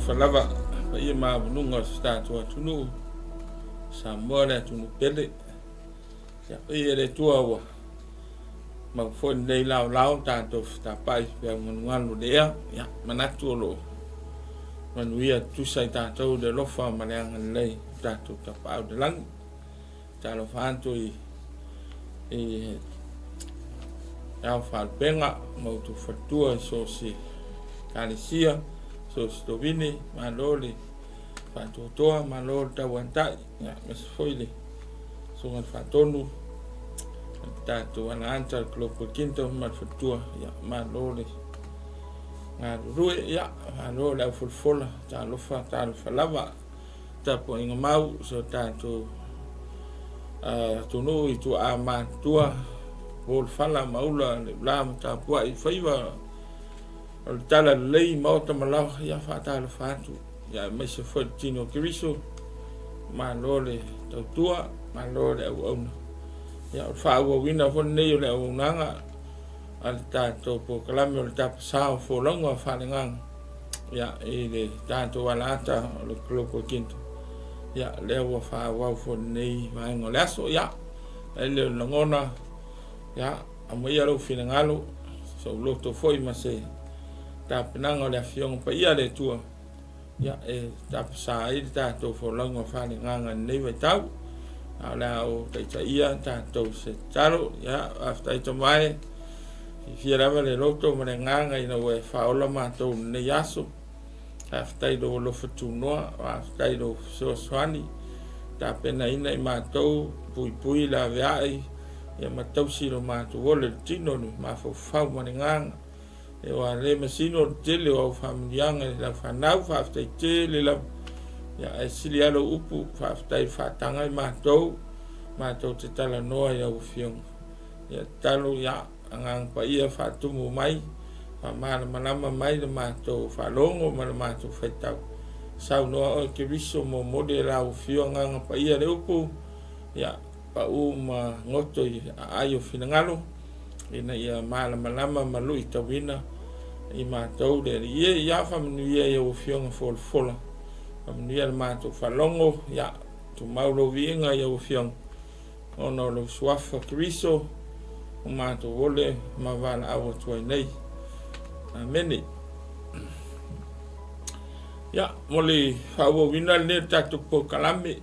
Talofa lava, paia maualuga o si tatou atunuu, Samoa le atunuu pele. Ia, paia le Atua ua mau foi lenei laolao tatou fetapai feau galugalu o le ea. Ia, manatu o lo o manuia tutusa i tatou le alofa ma le agalelei o tatou Tapaau i le lagi. Talofa atu i i ao faalupega ma outou faletua i so o se ekalesia, so o se tovine, malo le faatoatoa, malo le tauatai, ia, aemaise foi le susuga i le faatonu, le tatou alaata, le Global Kingdom ma le faletua, ia, malo le galulue, ia, malo le aufolafola, talofa, talofa lava. Tapuaiga mau i so tatou atunuu i tuaa matutua, po le fala ma ula le ula ma tapuai faiva o le tala lelei maota ma laoa, ia faatalofa atu, ia aemaise foi le tino o Keriso, malo le tautua, malo le auauna. Ia o le faaauauina foi lenei o le auaunaga a le tatou polokalame o le tapasā o folauga faaleagaga. Ia, i le tatou alaata o le Global Kingdom. Ia, lea ua faaauau foi lenei vaega o le aso. Ia, ai lea o le lagona, ia, aumaia lou finagalo, sou loto foi ma se tapenaga o le Afioga Paia a le Atua, ia, e tapasā ai le tatou folauga faaleagaga i lenei vaitau. A o le a ou taitaia tatou se tatalo. Ia, faafetai Tama e. Fiafia lava le loto ma le agaga ina ua e faaola matou i lenei aso. Faafetai i lou alofa tunoa, faafetai i lou fesoasoani, tapenaina i matou, puipui laveai, ia ma tausi lo matou ola i le tino, le mafaufau ma le agaga. E ua le masino le tele o au faamanuiaga i lau fanau, faafetai tele lava. Ia, ae sili lava lou upu, faafetai faataga i matou, matou te talanoa i lau Afioga. Ia tatalo ia Agaga Paia faatumu mai, faamalamalama mai le matou faalogo ma le matou faitau. Saunoa oe Keriso momoli e lau Afio Agaga Paia le upu, ia pau ma goto i aai o finagalo, ina ia malamalama ma luitauina i matou le Alii e. Ia faamanuia i au Afioga folafola, faamanuia le matou faalogo, ia tumau lou viiga i au Afioga. Ona o lou suafa Keriso ua matou ole ma valaau atu ai nei. Amene. Ia, mo le faaauauina lenei o le tatou polokalame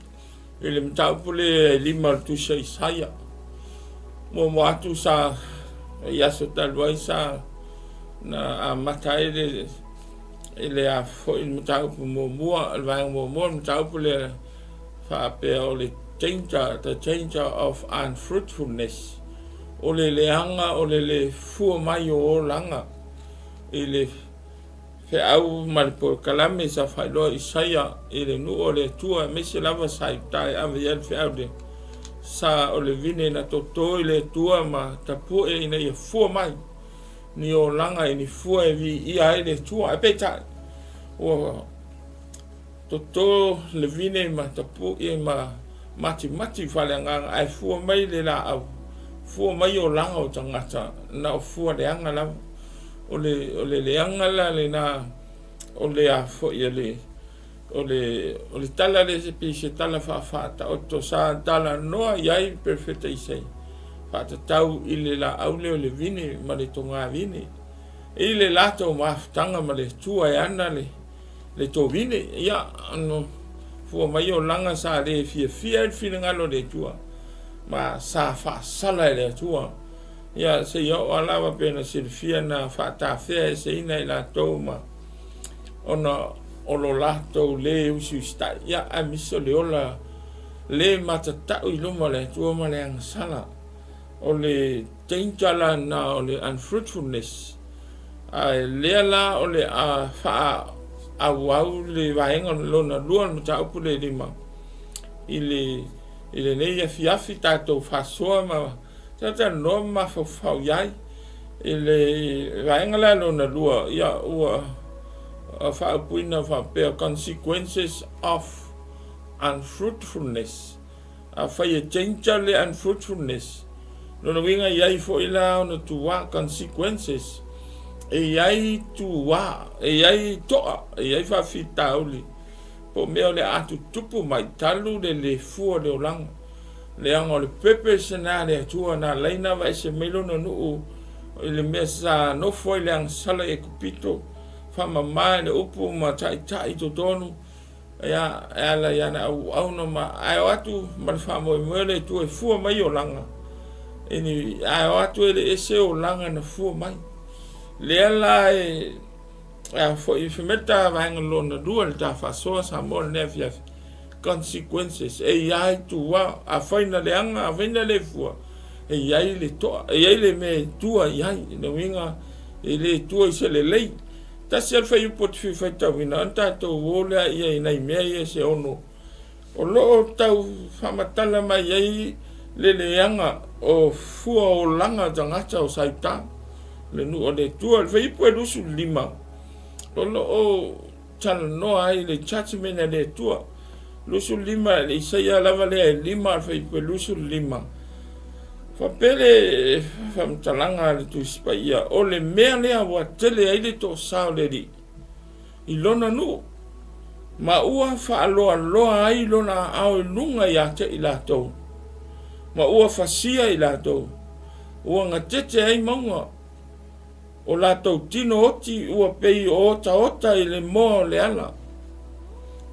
i le mataupu lea e lima o le tusi a Isaia. Muamua atu sa i aso talu ai sa na amata ai le i le a foi le mataupu muamua, le vaega muamua le mataupu lea faapea o le danger, the danger of unfruitfulness, o le leaga o le le fua mai o olaga i le feau ma le polokalame sa faailoa Isaia i le nuu o le Atua, aemaise lava sa i uta e ave i ai le feau lea, sa o le vine na toto i le Atua ma tapue ina ia fua mai ni olaga i ni fua e viia ai le Atua. Ae peitai, ua Toto le vine ma tapuʻi ma matimati faaleagaga ae fua mai le laau, fua mai olaga o tagata na o fua leaga lava. O le, o le leaga la lena o le a foi o le, o le, o le tala lea se pei se tala faafaataoto sa talanoa i ai le Perofeta Isaia faatatau i le laau lea o le vine ma le togavine i le latou mafutaga ma le Atua e ana le le tovine, ia, no, fua mai olaga sa le fiafia ai le finagalo o le Atua, ma sa faasala e le Atua. Ia, seia oo lava lava pe na silafia na faatafea eseina i latou ma ona o lo latou le usiusitai, ia, aemaise o le ola le matatau i luma o le Atua ma le agasala. O le danger la na o le unfruitfulness, Ae lea la o le a faaauau le vaega lona lua o le mataupu le lima i le i lenei afiafi tatou faasoa ma talatalanoa ma mafaufau i ai i le vaega lea lona lua, ia ua faaupuina faapea, consequences of unfruitfulness. Afai e danger le unfruitfulness, lona uiga e i ai foi la ona tuaa, consequences. E i ai tuā, e i ai toa, e i ai faafitauli, po o mea o le a tutupu mai talu le le fua o le olaga. Leaga o le purpose lena a le Atua na ala ai ona aveese mai lona nuu i le mea sa nofo ai le agasala i Ekupito, faamama i le upu ma taitai i totonu, ia, e ala i ana auauna ma, ae o atu ma le faamoemoe o le Atua e fua mai olaga, ini, ae o atu e le ese olaga na fua mai. Lea la e, a foi, fai mai le ta vaega lona lua, le ta faasoa Samoa lenei afiafi, consequences, e i ai tua, afai na leaga, afai na le fua, e i ai le toa, e i ai le mea e tua i ai, le uiga e le tua i se lelei. Tasi lava le fuaiupu ou te fia faitauina, ona tatou o lea i nai mea ia se ono, o lo o tau faamatala mai ai le leaga o fua olaga o tagata o Saita, le nuu o le Atua. O le fuaiupu e 25, o lo o talanoa ai le judgment a le Atua. 25, le Isaia lava lea e 5 le fuaiupu e 25. Faapea le faamatalaga a le Tusi Paia, o le mea lea ua tele ai le toasa o le Alii i lona nuu, ma ua faaloaloa ai lona aao i luga ia te i latou, ma ua fasia i latou, ua gatete ai mauga, O latou tino oti ua pei o otaota i le moa o le ala.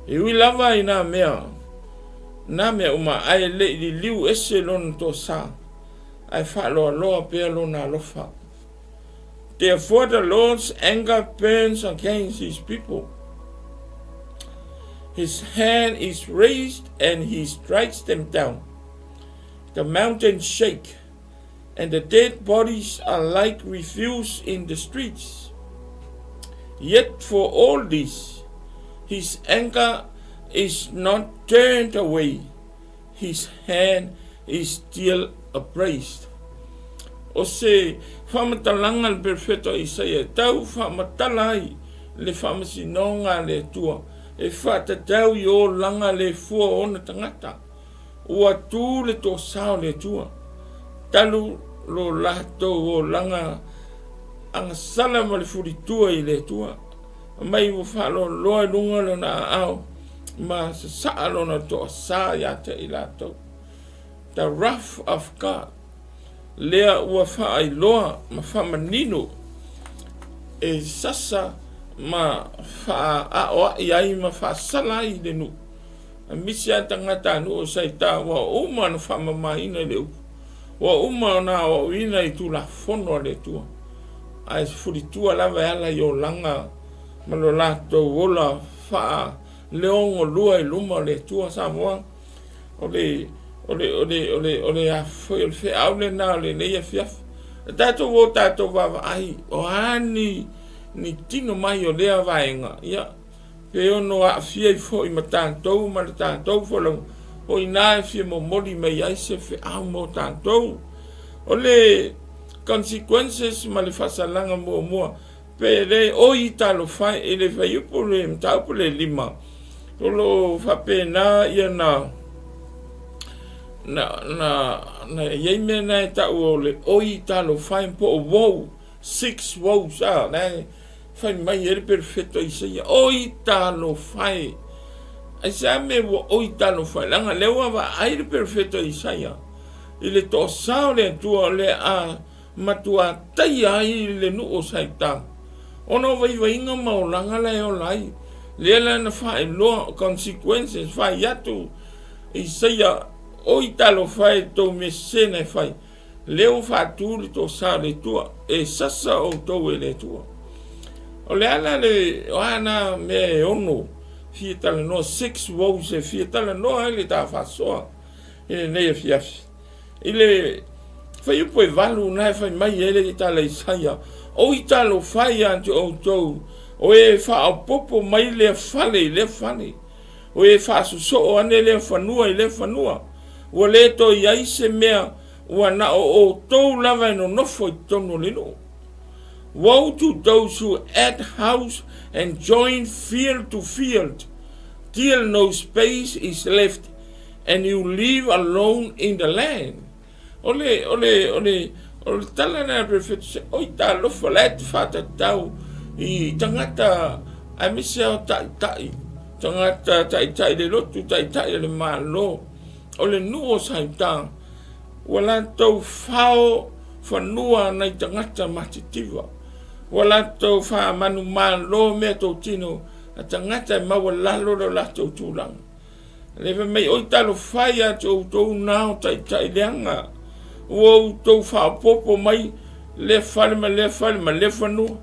E ui lava i nā mea, nā mea uma, ae le i liliu ese lona toasa, ae faaloaloa pea lona alofa. Therefore the Lord's anger burns against his people. His hand is raised and he strikes them down. The mountains shake and the dead bodies are like refuse in the streets. Yet for all this, his anger is not turned away, his hand is still upraised. O se faamatalaga le perofeta o Isaia e tau faamatala ai le faamasinoga a le Atua e faatatau i olaga le fua o ona tagata. Ua tu le toasa o le Atua, talu lo latou olaga agasala ma le fulitua i le Atua, mai ua faaloaloa i luga lona aao ma sasaa lona toasa ia te i latou. The wrath of God, lea ua faailoa ma faamanino e sasa ma faaaoai ai ma faasala ai le nuu. Aemaise lava tagatanuu o Saita ua uma ona faamamaina i le upu, ua uma ona aoaoina i Tulafono a le Atua, ae fulitua lava e ala i olaga ma lo latou ola faaleogolua i luma o le Atua. Samoa, o le, o le, o le, o le, o le a foi, o le feau lena o lenei afiafi. E tatou o tatou vaavaai, o a ni, ni tino mai o lea vaega, ia, Pe ono aafia ai foi ma tatou ma le tatou folauga, o i ina e fia momoli mai ai se feau mo tatou. O le consequences ma le faasalaga muamua, pe le oi talofa e i le fuaiupu le mataupu le 5, o lo o faapena ia na na na na i ai mea na e tau o le oi talofa e po o woe, six woes, a, na e Fai mai ai le perofeta o Isaia, Oi talofa e! Aisea mea ua oi talofa e? Leaga lea ua vaai le perofeta o Isaia i le toasa o le Atua o le a matuā taia ai le nuu o Saita, ona o vaivaiga ma olaga la e ola ai. Lea la na faailoa, consequences, fai atu Isaia, Oi talofa e, tou mea sese na e fai! Lea ua faatu le toasa o le Atua, e sasa outou e le Atua. O le ala le, o a na mea e ono fia talanoa, six woes e fia talanoa ai le ta faasoa i lenei afiafi. I le fuaiupu e valu na e fai mai ai le tala Isaia, Oi talofa ia te outou, o e faaopoopo mai lea fale i lea fale, o e faasosoo ane lea fanua i lea fanua, ua le toe i ai se mea ua na o outou lava e nonofo i totonu o le nuu. Woe to those who add house and join field to field, till no space is left and you live alone in the land. O le, o le, o le, O le tala lena a le Perefeta se oi talofa la e te faatatau i tagata aemaise o taitai, tagata taitai le lotu, taitai o le Malo, o le nuu o Saita, ua latou fao fanua nai tagata matitiva, ua latou faamanumalo meatotino a tagata e maualalo lo latou tulaga. Le fai mai, Oi talofa ia te outou na o taitai leaga, ua outou faaopoopo mai lea fale ma lea fale ma lea fanua,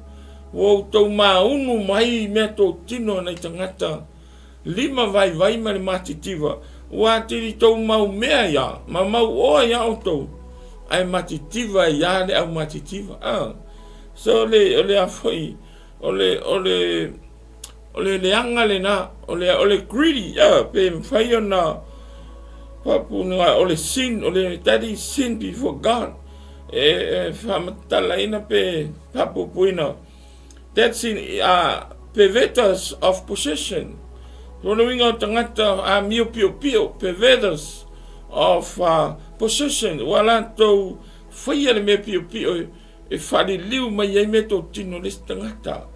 ua outou maunu mai meatotino a nai tagata lima vaivai ma le matitiva, ua atili tou mau mea ia ma mau oa ia outou, ae matitiva ai lava le au matitiva. Ah. So le, o le a foi, o le, o le, O le leaga lena, o le, o le greedy, uh, pe mafai ona faapunaga, o le sin, o le that is sin before God. E, e faamatalaina pe faapupuina. That sin, perverters of possession. Lona uiga o tagata amio piopio, perverters of possession, ua latou faia le mea piopio e, e faaliliu mai ai meatotino o le isi tagata.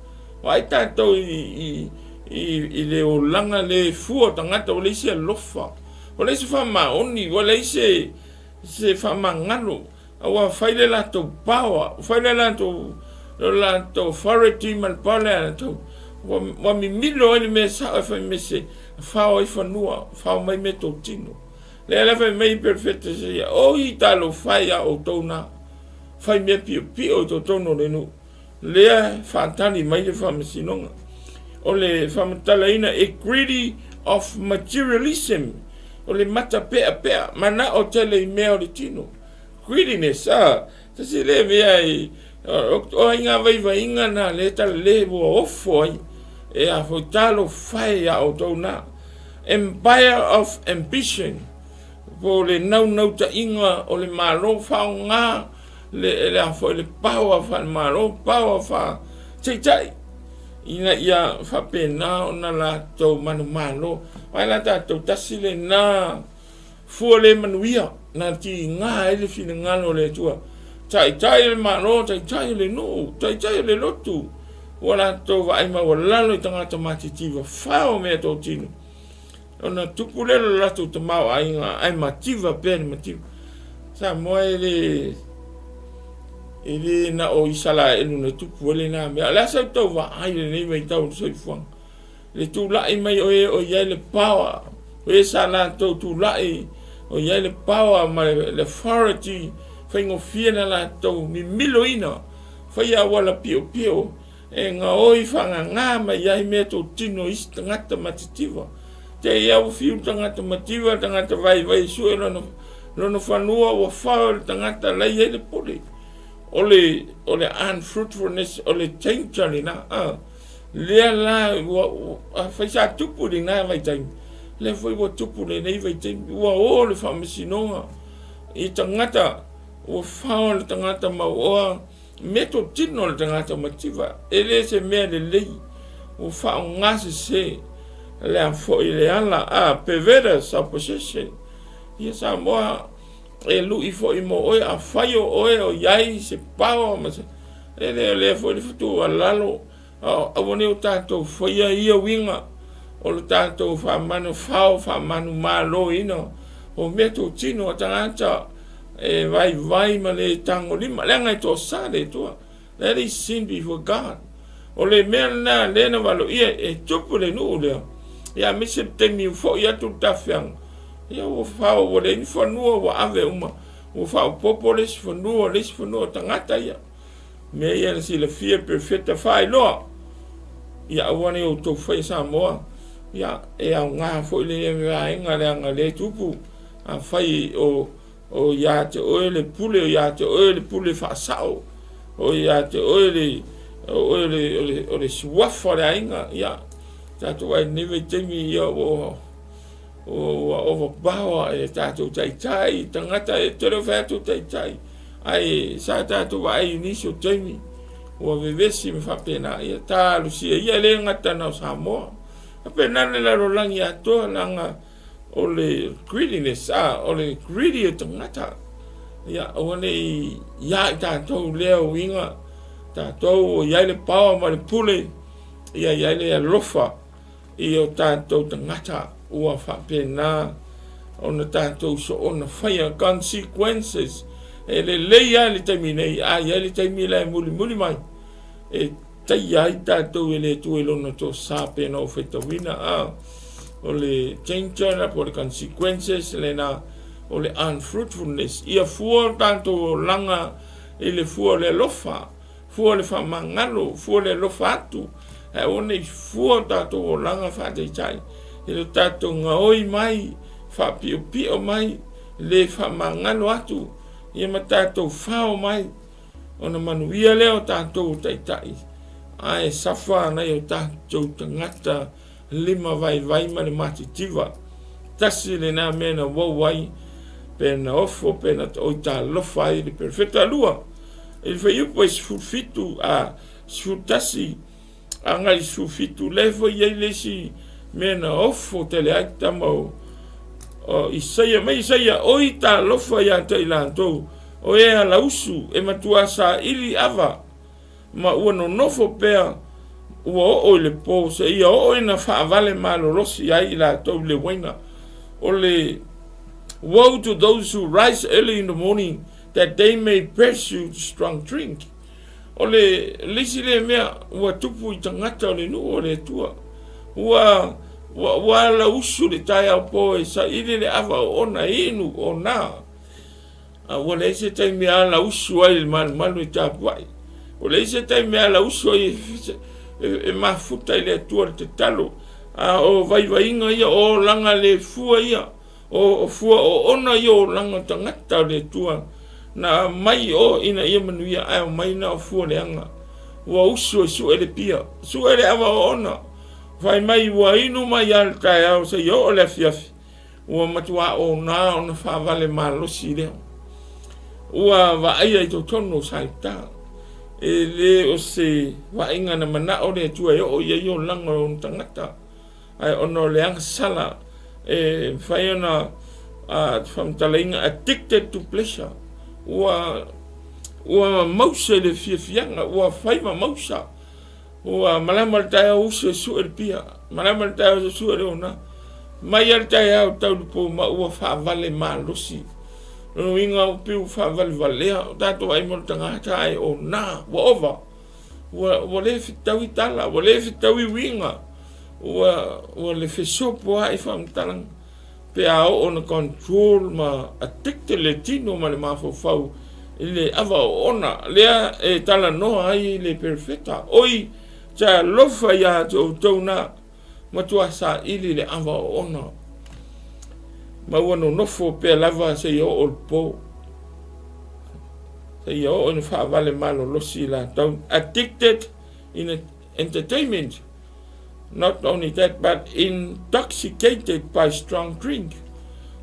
Vaai tatou i, i, i, i le olaga le fua o tagata, ua leai se alofa, ua leai se faamaoni, ua leai se, se faamagalo, a ua fai le latou power, ua fai le latou, le latou authority ma le power le latou, ua, ua mimilo ai le mea sao e fai me se fao ai fanua, fao mai meatotino. Lea la fai mai perefeta se ia, oi talofa e ia outou na. fai mea piopio i totonu o le nuu, lea e faatali mai le faamasinoga. O le faamatalaina a greedy of materialism, o le mata peapea, manao tele i mea o le tino. Greediness, a, tasi lea mea i, o ai ngā vaivaiga na le tala le ua ofo ai, e a foi talofa e ia outou na. Empire of ambition, po o le naunautaiga o le Malo faaaoga le, le a foi le power faale-Malo, power faa-taitai ina ia faapena ona latou manumalo. Vaai la tatou tasi lena fua le manuia na tiga ai le finagalo o le Atua. Taitai o le Malo, taitai o le nuu, taitai o le lotu, ua latou vaai maualalo i tagata matitiva fao meatotino. Ona tupu lea o le latou tamaoaiga ae mativa pea le mativa. Samoa e le e le na o Isalaelu na tupu ai lena mea. O le a sa outou vaai i lenei vaitau o le soifuaga? Le tulai mai o e o i ai le power, o e sa latou tulai o i ai le power ma le authority faigofie na latou mimiloina, faia auala piopio E gaoi faagagā mai ai mea totino isi tagata matitiva. Te ia ua fiu le tagata mativa, le tagata vaivai e sue lona, lona fanua, ua fao e le tagata lai ai le pule. O le, o le unfruitfulness, o le danger lena. Ah, lea la, ua, ua, afai sa tupu i lena vaitaimi, lea foi ua tupu lenei vaitaimi, ua o le faamasinoga i tagata, ua fao le tagata mauoa, Meatotino le tagata mativa, e le se mea lelei, ua faaaoga sese le a foi le ala a perverters of possession. Ia Samoa, e lui foi mo oe, afai o oe o iai se power ma se, e le o lea foi le tuualalo, aua ne o tatou faia ia uiga o le tatou faamanu fao, faamanu maloina o meatotino a tagata e vaivai ma le tagolima, leaga e toasa le Atua. That is sin before God. O le mea lena lea na valoia e tupu le nuu lea. Ia aemaise le taimi ua foi atu le tafeaga. Ia ua fao, ua leai ni fanua ua ave uma. Ua faaopoopo le isi fanua, le isi fanua o tagata ia. Mea ia na silafia e Perofeta faailoa. Ia aua ne i outou faia Samoa. Ia e aoga foi le vaega leaga lea e tupu. Afai o, o ia te oe le pule, o ia te oe le pule faasao, o ia te oe le, o oe le, o le, o le suafa o le aiga, ia, tatou vaai i lenei vaitaimi, ia, ua, ua overpower e tatou taitai, tagata e tele o fai atu taitai, ae sa tatou vaai i nisi o taimi, ua vevesi ma faapena, ia talosia ia le gata na o Samoa. Faapena le lalolagi atoa, leaga, O le greediness, a, o le greedy o tagata. Ia, aua ne i ia i tatou lea uiga, tatou o i ai le power ma le pule, ia i ai le alofa i o tatou tagata ua faapena ona tatou soona faia consequences. E lelei lava i le taimi nei, a i ai le taimi la e mulimuli mai, e taia ai tatou e le Atua i lona tosa pe na ou faitauina a o le danger po o le consequences lena o le unfruitfulness. Ia fua o tatou olaga i le fua o le alofa, fua o le faamagalo, fua o le alofa atu, ae aua ne i fua o tatou olaga faataitai i lo tatou gaoi mai, faapiopio mai, le faamagalo atu, ia ma tatou fao mai. Ona manuia lea o tatou o taitai, ae safa nai o tatou tagata lima vaivai ma le matitiva. Tasi lena mea na uau ai, pe na ofo, pe na oi talofa ai le perofeta. Lua, i le fuaiupu e 17 a 11 agai i le 17, lea foi i ai le isi mea na ofo tele ai tama o Isaia. Mai Isaia, oi talofa ia te i latou, o e alausu, e matua saili ava, ma ua nonofo pea, ua oo i le po, seia oo ina faavale malolosi ai i latou i le uaina. O le Woe to those who rise early in the morning, that they may pursue strong drink. O le isi lea mea ua tupu i tagata o le nuu o le Atua, ua, ua, ua alausu le taeao po e saili le ava o ona e inu o nā. A ua leai se taimi e alausu ai i le malumalu e tapuai. Ua leai se taimi e alausu ai e, e, e mafuta i le Atua le tatalo. A o vaivaiga ia, o olaga le fua ia, O fua oona ia olaga tagata o le Atua na aumai o ina ia manuia ae omai na o fua leaga. Ua usu e sue le pia, sue le ava oona, fai mai ua inu mai a le taeao seia oo le afiafi, ua matuā onā ona faavale malosi lea. Ua vaaia i totonu o Saita. E le o se vaaiga na manao le Atua e oo i ai olaga o ona tagata. Ae ona o le agasala e mafai ona faamatalaina addicted to pleasure, ua ua mausa i le fiafiaga, ua fai ma mausa, ua malama le taeao uso e sue le pia, malama le taeao e sue le ona, mai lava le taeao tau le po ma ua faavale malosi. Lona uiga ua pei ua faavalevalea o tatou vaai mo le tagata ae ona ua ova. Ua, ua le fetaui tala, ua le fetaui uiga, ua, ua le fesopoai faamatalaga, pe a oo ona control ma addicted le tino ma le mafaufau i le ava oona, lea e talanoa ai le perofeta, Oi, talofa ia te outou na matua saili le ava oona, ma ua nonofo pea lava seia oo le po. Seia oo ina faavale malolosi i latou. Addicted in entertainment. Not only that, but intoxicated by strong drink.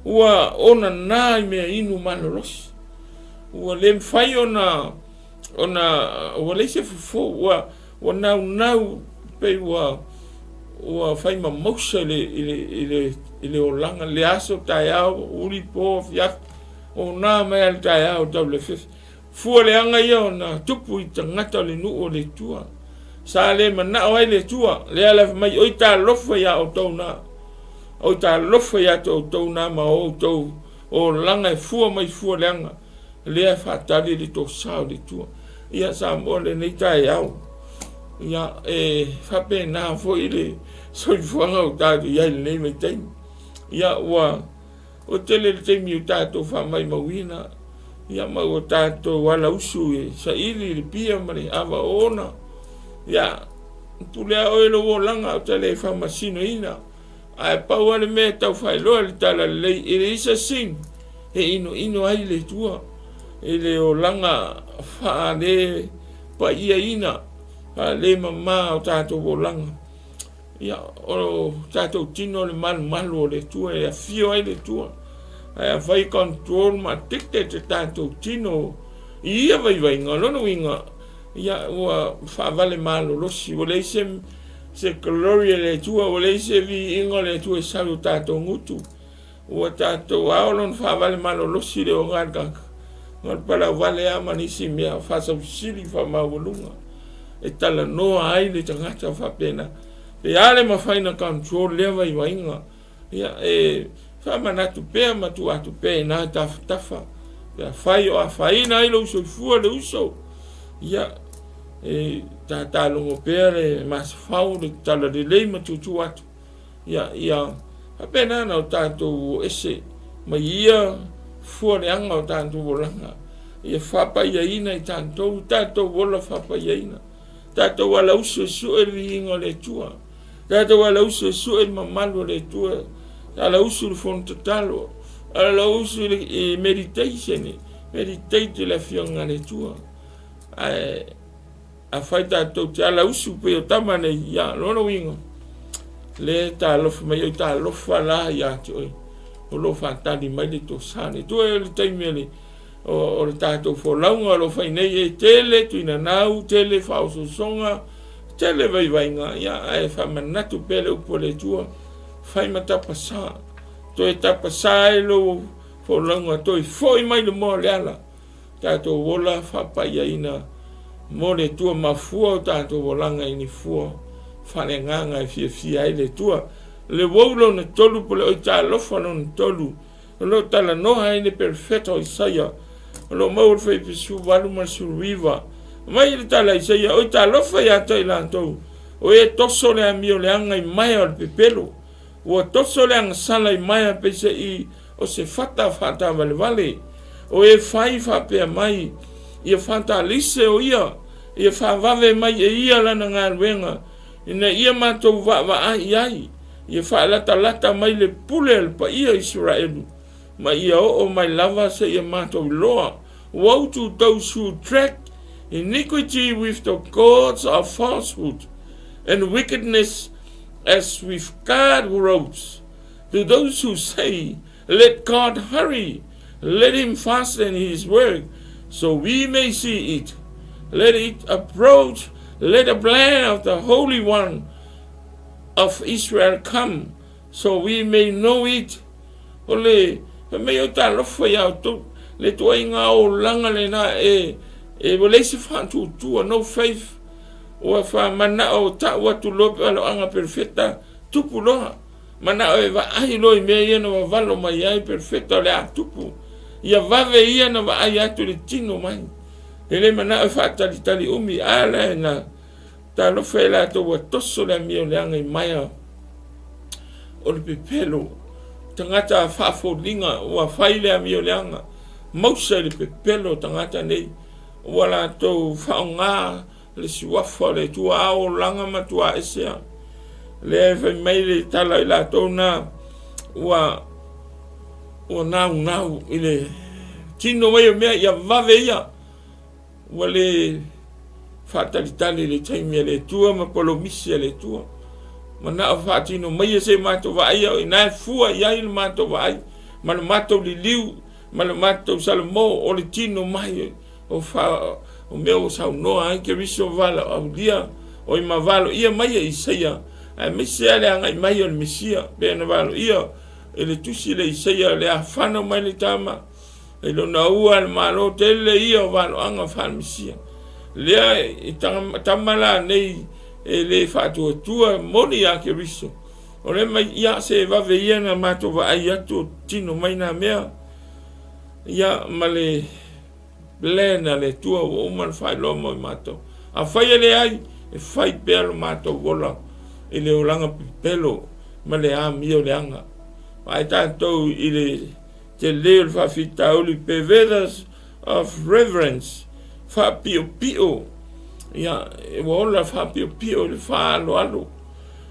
Ua onana i mea inu malolosi. Ua le mafai ona, ona, ua leai se fofo, ua, ua naunau pei ua, ua fai ma mausa i le, i le, i le, i le olaga, le aso, taeao, uli, po, afiafi. O nā mai a le taeao tau le afiafi. Fua leaga ia ona tupu i tagata o le nuu o le Atua. Sa le manao ai le Atua, lea la fai mai, oi talofa iā outou nā. Oi talofa iā te outou nā ma outou olaga e fua mai fua leaga, lea e faatali le tosa o le Atua. Ia Samoa lenei taeao, ia e faapena foi le soifuaga o tatou i ai lenei vaitaimi. Ia ua Ua tele le taimi ua tatou faamaumauina, ia ma ua tatou alausu e saili le pia ma le ava oona. Ia, pule a oe lou olaga ou te le faamasinoina. Ae pau lava le mea e tau faailoa i le talalelei, it is a sin, e inoino ai le Atua i le olaga faale paiaina, faale mama o tatou olaga. Ia, o tatou tino le malumalu o le Atua e afio ai le Atua. Ae afai control ma addicted te tatou tino i ia vaivaiga, o lona uiga, ia, ua faavale malolosi, ua leai se, se glory a le Atua, ua leai se viiga o le Atua e sau i o tatou gutu. Ua tatou ao lona faavale malolosi le oga le tagata. Na o le palauvale lava ma nisi mea faasausili faamaualuga e talanoa ai le tagata faapena. Pe a le mafai ona control lea vaivaiga, ia e faamanatu pea ma tuu atu pea i ina tafatafa pe afai o afaina ai lou soifua le uso, ia e tatalogo pea le masefau le talalelei ma tuutuu atu. Ia, ia faapena ona o tatou o ese mai ia fua leaga o tatou olaga, ia faapaiaina i tatou, tatou ola faapaiaina, tatou alausu e sue le viiga o le Atua, tatou alausu e sue le mamalu o le Atua, alausu i le fono tatalo, alausu i meditation, meditate i le Afioga a le Atua. Ae Afai tatou te alausu pei o tama nei, ia, lona uiga, le talofa mai oi talofa la ia te oe, o lo o faatali mai le tosa le Atua. E o le taimi o le, o le tatou folauga o lo o fai nei, e tele tuinanau, tele faaosoosoga, tele vaivaiga, ia, ae faamanatu pea le upu a le Atua, fai ma tapasā, toe tapasā ai lou folauga, toe foi mai le moa o le ala, tatou ola faapaiaina mo le Atua ma fua o tatou olaga i ni fua faaleagaga e fiafia ai le Atua. Le uou lona tolu po le oitalofa lona tolu o lo o talanoa ai le perofeta o Isaia o lo o maua i le fuaiupu 18 ma le 19. Mai le tala a Isaia, Oitalofa ia te i latou o e toso le amio leaga i maea o le pepelo, Ua toso le agasala i maea peiseai o se fata faataavalevale, o e fai faapea mai, Ia fatalise o ia, ia faavave mai e ia lana galuega, ina ia matou vaavaai i ai, ia faalatalata mai le pule a le paia o Isaraelu, ma ia oo mai lava seia matou iloa. Woe to those who track iniquity with the cords of falsehood, and wickedness as with cart ropes, to those who say, Let God hurry, let him fasten his work, so we may see it. Let it approach, let the plan of the Holy One of Israel come, so we may know it. O le fai mai o talofa iā outou, le tuaiga olaga lena e e ua leai se faatuatua, no faith, ua faamanao tau atu loa pe aloaga perofeta tupu loa, manao e vaai loa i mea ia na vavalo mai ai perofeta o le a tupu, ia vave ia na vaai atu i le tino mai. E le manao e faatalitali umi, a la e na Talofa e latou ua toso le amio leaga i maea o le pepelo, tagata faafoliga ua fai le amio leaga, mausa i le pepelo o tagata nei, ua latou faaaoga le suafa o le Atua a olaga ma tuaesea. Lea e fai mai le tala i latou na ua ua naunau i le tino mai o mea ia vave ia. Ua le faatalitali i le taimi a le Atua ma polomisi a le Atua. Manao faatino maia se matou vaaia o ina e fua i ai le matou vaai ma le matou liliu ma le matou salamo o le tino mai o, fa, o mea ua saunoa ai Keriso valaaulia oi ma valoia mai e Isaia aemaise lava le agai mai o le Mesia pei ona valoia e le tusi le Isaia le a fanau mai le tama I lona ua le Malo tele ia o valoaga faalemesia. Lea i tama la nei e le faatuatua moni ia Keriso. O le mai ia se vave ia na matou vaai atu o tino mai na mea ia ma le plan a le Atua ua uma ona faailoa mo i matou. Afai e leai, e fai pea lo matou ola i le olaga pepelo ma le amio leaga. Vaai tatou i le Tele o le faafitauli Perverse of reverence, faapiopio, ia, ua ola faapiopio i le faaaloalo.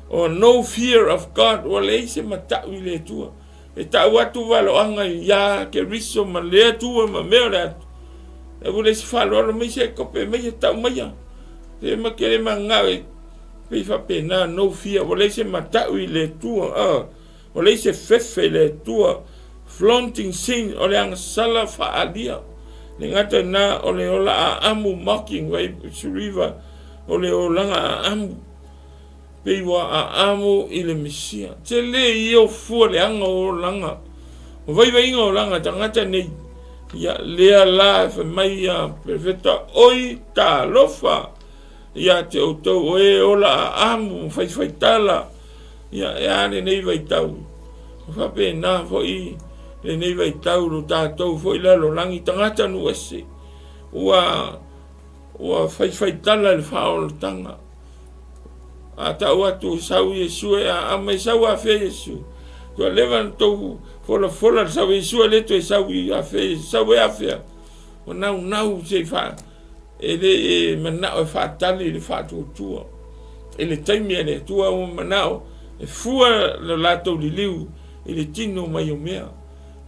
Or no fear of God, ua leai se matau i le Atua. E tau atu valoaga ia Keriso ma le Atua ma mea o le atu. E ua leai se faaaloalo mai se kope mai e tau maia. Se ma kele mangao e pei faapena, no fear, ua leai se matau i le Atua. Ua leai se fefe i le Atua, flaunting sin, o le agasala faaalia. Le gata i na, o le ola aamu, mocking, river, o le olaga aamu, pei ua aamu i le Mesia. Tele ia o fua leaga o olaga, o vaivaiga o olaga tagata nei, Ia, lea la e fai mai ia Perofeta, Oi talofa ia te outou o e ola aamu ma faifaitala, ia, e a lenei vaitau? Ua faapena foi lenei vaitau lo tatou foi lalolagi tagata nuu ese, ua ua faifaitala i le faaolataga. A tau atu sau Iesu e aama, e sau afea Iesu. Ua leva na tou folafola le sau Iesu e le toe sau i afea Iesu, sau e afea. Ua naunau se i faa, e le e manao e faatali i le faatuatua. I le taimi a le Atua ua manao e fua le latou liliu i le tino mai o mea.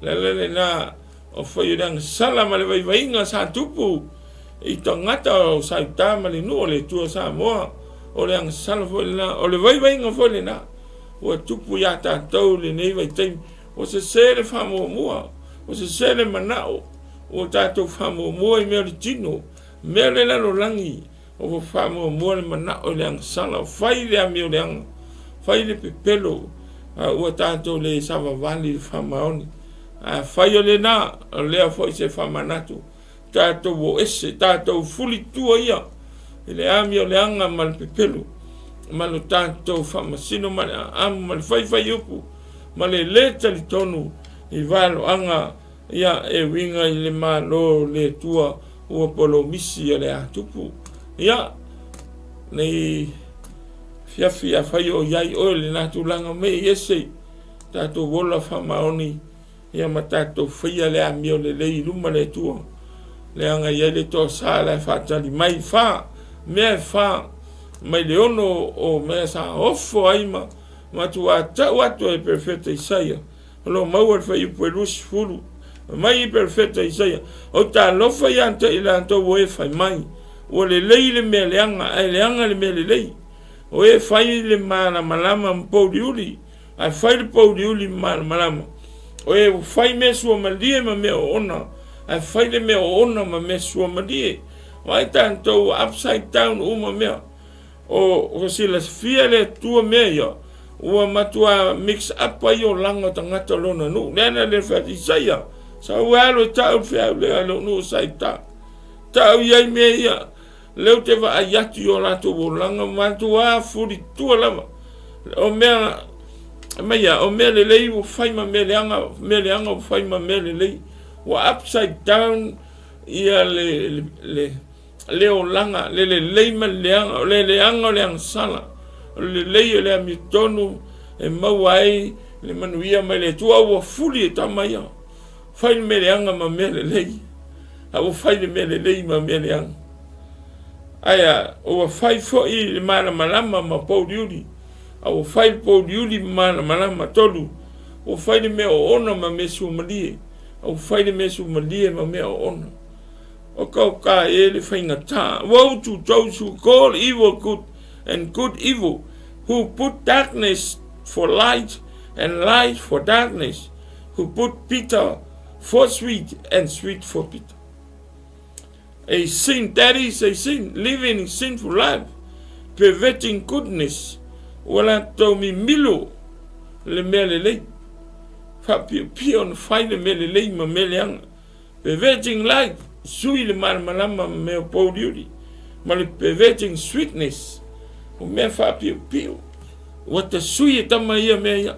Le ala lena O fai o le agasala ma le vaivaiga sa tupu i tagata o Saita ma le nuu o le Atua Samoa, o le agasala foi lena, o le vaivaiga foi lena ua tupu iā tatou i lenei vaitaimi. Ua sese le faamuamua, ua sese le manao, ua tatou faamuamua i mea o le tino, mea o le lalolagi, ua faamuamua le manao i le agasala, fai le amioleaga, fai le pepelo, a ua tatou le savavali i le faamaoni. Afai o lena, o lea foi se faamanatu, tatou o ese, tatou fulitua ia i le amioleaga ma le pepelo, ma lo tatou faamasino ma le aamu ma le faifaiupu ma le lē talitonu i valoaga ia e uiga i le Malo o le Atua ua polomisi o le a tupu. Ia, nei fiafi afai o iai oe lena tulaga me i ese tatou ola faamaoni ia ma tatou faia le amio lelei i luma le Atua, leaga e i ai le toasa la e faatali mai. Fa, mea e fa mai le ono o mea sa ofo ai ma matua tau atu e Perofeta Isaia, o lo o maua i le fuaiupu e 20. Fai mai Perofeta Isaia, O talofa ia te i latou o e fai mai, ua lelei le mea leaga, ae leaga le mea lelei. O e fai le malamalama ma pouliuli, ae fai le pouliuli ma malamalama. O e ua fai mea suamalie ma mea oona, ae fai le mea oona ma mea suamalie. Vaai tatou ua upside down uma mea. O ua silafia e le Atua mea ia, ua matua mix up ai olaga o tagata o lona nuu. Lea na le fai atu, Isaia, sau e alu e tau le feau lea i lou nuu sa i ta. Tau i ai mea ia, lea ou te vaai atu i o latou olaga, ua matua fulitua lava. O mea, mai ia, o mea lelei ua fai ma mea leaga, mea leaga ua fai ma mea lelei. Ua upside down ia le, le, le le olaga, le lelei ma le leaga, o le leaga o le agasala, o le lelei o le amiotonu e maua ai le manuia mai le Atua. Ua fuli e tama ia, fai le mea leaga ma mea lelei, a ua fai le mea lelei ma mea leaga. Ae ua fai foi le malamalama ma pouliuli, a ua fai le pouliuli ma malamalama. Tolu, ua fai le mea oona ma mea suamalie, a ua fai le mea suamalie ma mea oona. O ka o ka e le faigata. Woe to those who call evil good and good evil, who put darkness for light and light for darkness, who put bitter for sweet and sweet for bitter. A sin, that is a sin, living in sinful life, perverting goodness, ua latou mimilo le mea lelei, faapiopio ona fai le mea lelei ma mea leaga. Perverting light, sui le malamalama ma mea pouliuli, ma le perverting sweetness, o mea faapiopio. Ua tasui e tama ia mea ia.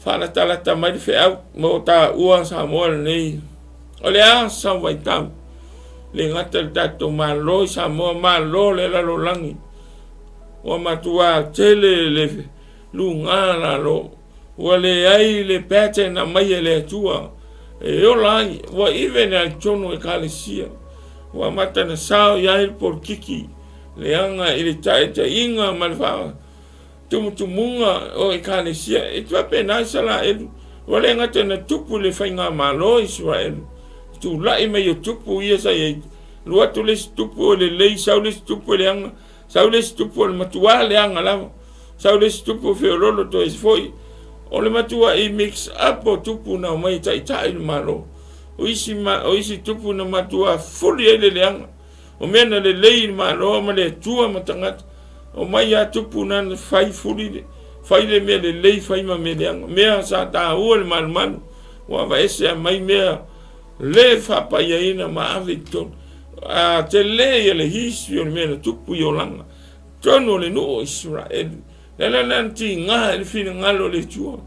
Faalatalata mai le feau mo taua Samoa lenei. O le a sau vaitau? Le gata le tatou Malo i Samoa, Malo le lalolagi. Ua matua tele le luga lalo. Ua leai le pattern aumai e le Atua e ola ai, ua even ai totonu o Ekalesia. Ua amata ona sao i ai le polokiki, leaga i le taitaiga ma le faatumutumuga o Ekalesia. E faapena Isaraelu, ua le gata ina tupu i le faigamalo o Isaraelu, tulai mai o tupu ia sa i ai, alu atu le isi tupu o lelei, sau le isi tupu e leaga, Sau le isi tupu o le matua leaga lava. Sau le isi tupu o feololo toe isi foi. O le matua i mix up o tupu na omai e taitai le Malo. O isi, ma, o isi tupu na matua fuli ai le leaga. O mea na lelei i le Malo ma le Atua ma tagata. Omai a tupu na na fai fuli le, fai le mea lelei fai ma mea leaga. Mea sa taua le malumalu. Ua aveese a mai mea. le faapaiaina ma ave i totonu. A tele ia le history o le mea na tupu i olaga totonu o le nuu o Isaraelu. Le ala lena na tiga ai le finagalo o le Atua. O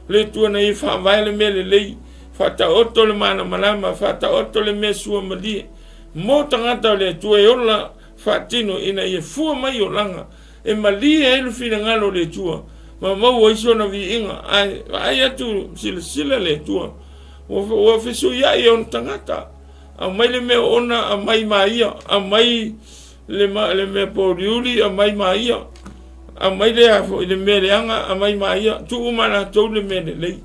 le Atua na ia faavae le mea lelei, faataoto le malamalama, faataoto le mea suamalie mo tagata o le Atua e ola faatino ina ia fua mai olaga e malie ai le finagalo o le Atua ma maua ai sona viiga. Ae vaai atu silasila le Atua ua fesuiai e ona tagata, aumai le mea oona, aumai ma ia, aumai le, le mea pouliuli, aumai ma ia, aumai le a foi le mea leaga, aumai ma ia, tuu ma latou le mea lelei,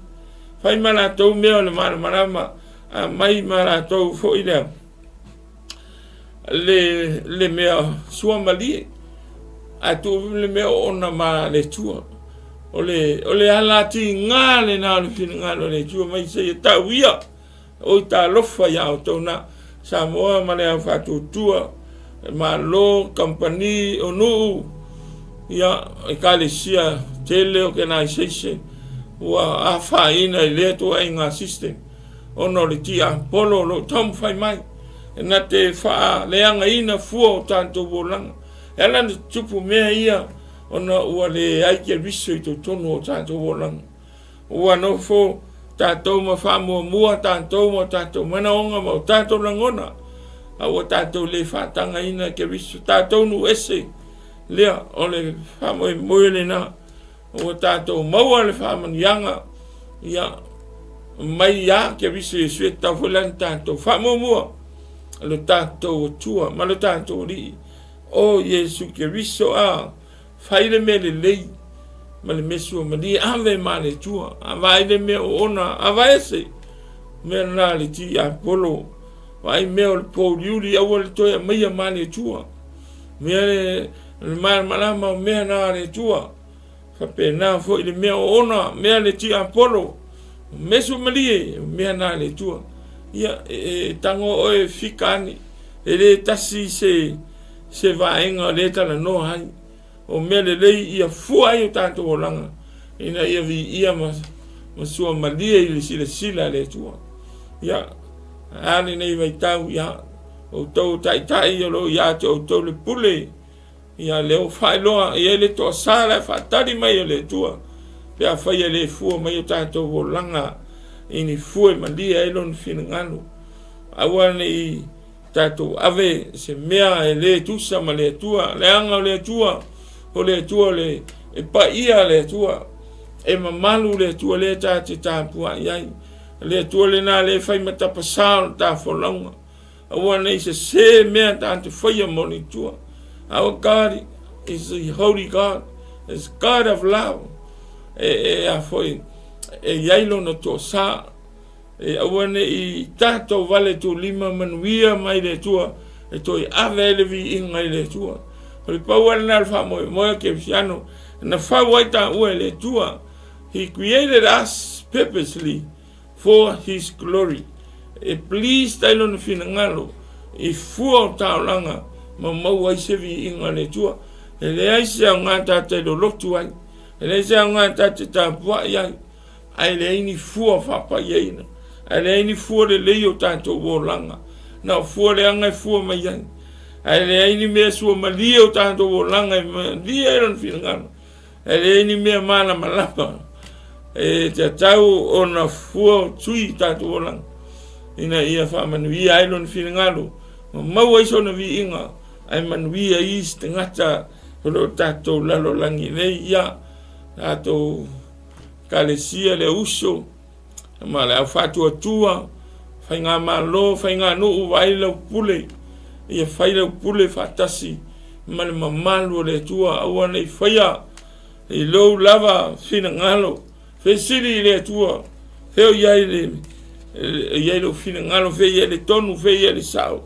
fai ma latou mea o le malamalama, aumai ma latou foi lea le, le mea suamalie, ae tuu le mea oona ma le Atua. O le, o le ala tiga lena o le finagalo o le Atua mai seia tau ia. Oi talofa ia outou na Samoa ma le au faatuatua, Malo, kamupani, o nuu, ia, ekalesia tele organization ua afaina i lea ituaiga system ona o le tiapolo o lo o taumafai mai na te faaleagaina fua o tatou olaga. E ala ona tutupu mea ia ona ua leai Keriso i totonu o tatou olaga. Ua nofo tatou ma faamuamua tatou ma o tatou manaoga ma o tatou lagona, a ua tatou le faatagaina Keriso, tatou nuu ese lea o le faamoemoe lena. Ua tatou maua le faamanuiaga ia mai ia Keriso Iesu e tatau foi la ona tatou faamuamua lo tatou Atua ma lo tatou Alii o Iesu Keriso. A Fai le mea lelei ma le mea suamalie, ave ma le Atua, a vaai le mea oona, aveese mea na le tiapolo, vaai mea o le pouliuli, aua le toe aumaia ma le Atua, mea le malamalama o mea na le Atua, faapena foi le mea oona, mea le tiapolo, mea suamalie, mea na le Atua. Ia, e tago oe e fika ane, e le tasi se se vaega o lea e talanoa ai, o mea lelei ia fua ai o tatou olaga ina ia viia ma, ma suamalie i le silasila a le Atua. Ia, a lenei vaitau, ia, outou taitai o lo o ia te outou le pule, ia lea ua faailoa i ai le toasa la e faatali mai e le Atua, pe afai e le fua mai o tatou olaga i ni fua e malie ai lona finagalo. Aua ne i Tatou ave se mea e le tusa ma le Atua, leaga o le Atua, o le Atua o le e paia le Atua, e mamalu le Atua lea ta te tapuai ai. O le Atua lena lea e fai ma tapasā o le tafolauga. Aua ne i sesē mea ta te faia mo le Atua. Our God is a holy God, is God of love. E, e a foi, e iai lona toasā. E aua ne i tatou vale tulima manuia mai le Atua e toe ave ai le viiga i le Atua. O le pau lava lena o le faamoemoe o Kerisiano na fau ai taua e le Atua. He created us purposely for His glory. E pleased ai lona finagalo i fua o taolaga ma maua ai se viiga o le Atua. E leai se aoga ta te lolotu ai, e leai se aoga ta te tapuai ai, Ae leai ni fua faapaiaina, ae leai ni fua lelei o tatou olaga, na o fua leaga e fua mai ai. Ae leai ni mea suamalie o tatou olaga e malie ai lona finagalo, ae leai ni mea malamalama e tatau ona fua tui tatou olaga ina ia faamanuia ai lona finagalo ma maua ai sona viiga ae manuia ai isi tagata o lo o tatou lalolagi nei. Ia tatou Ekalesia, le uso, ma le au faatuatua, faigamalo, faiganuu, vaai lau pule, ia fai lau pule faatasi ma le mamalu o le Atua, aua ne i faia i lou lava finagalo, fesili i le Atua, fea o i ai le, i ai lou finagalo, fea i ai le tonu, fea i ai le sao,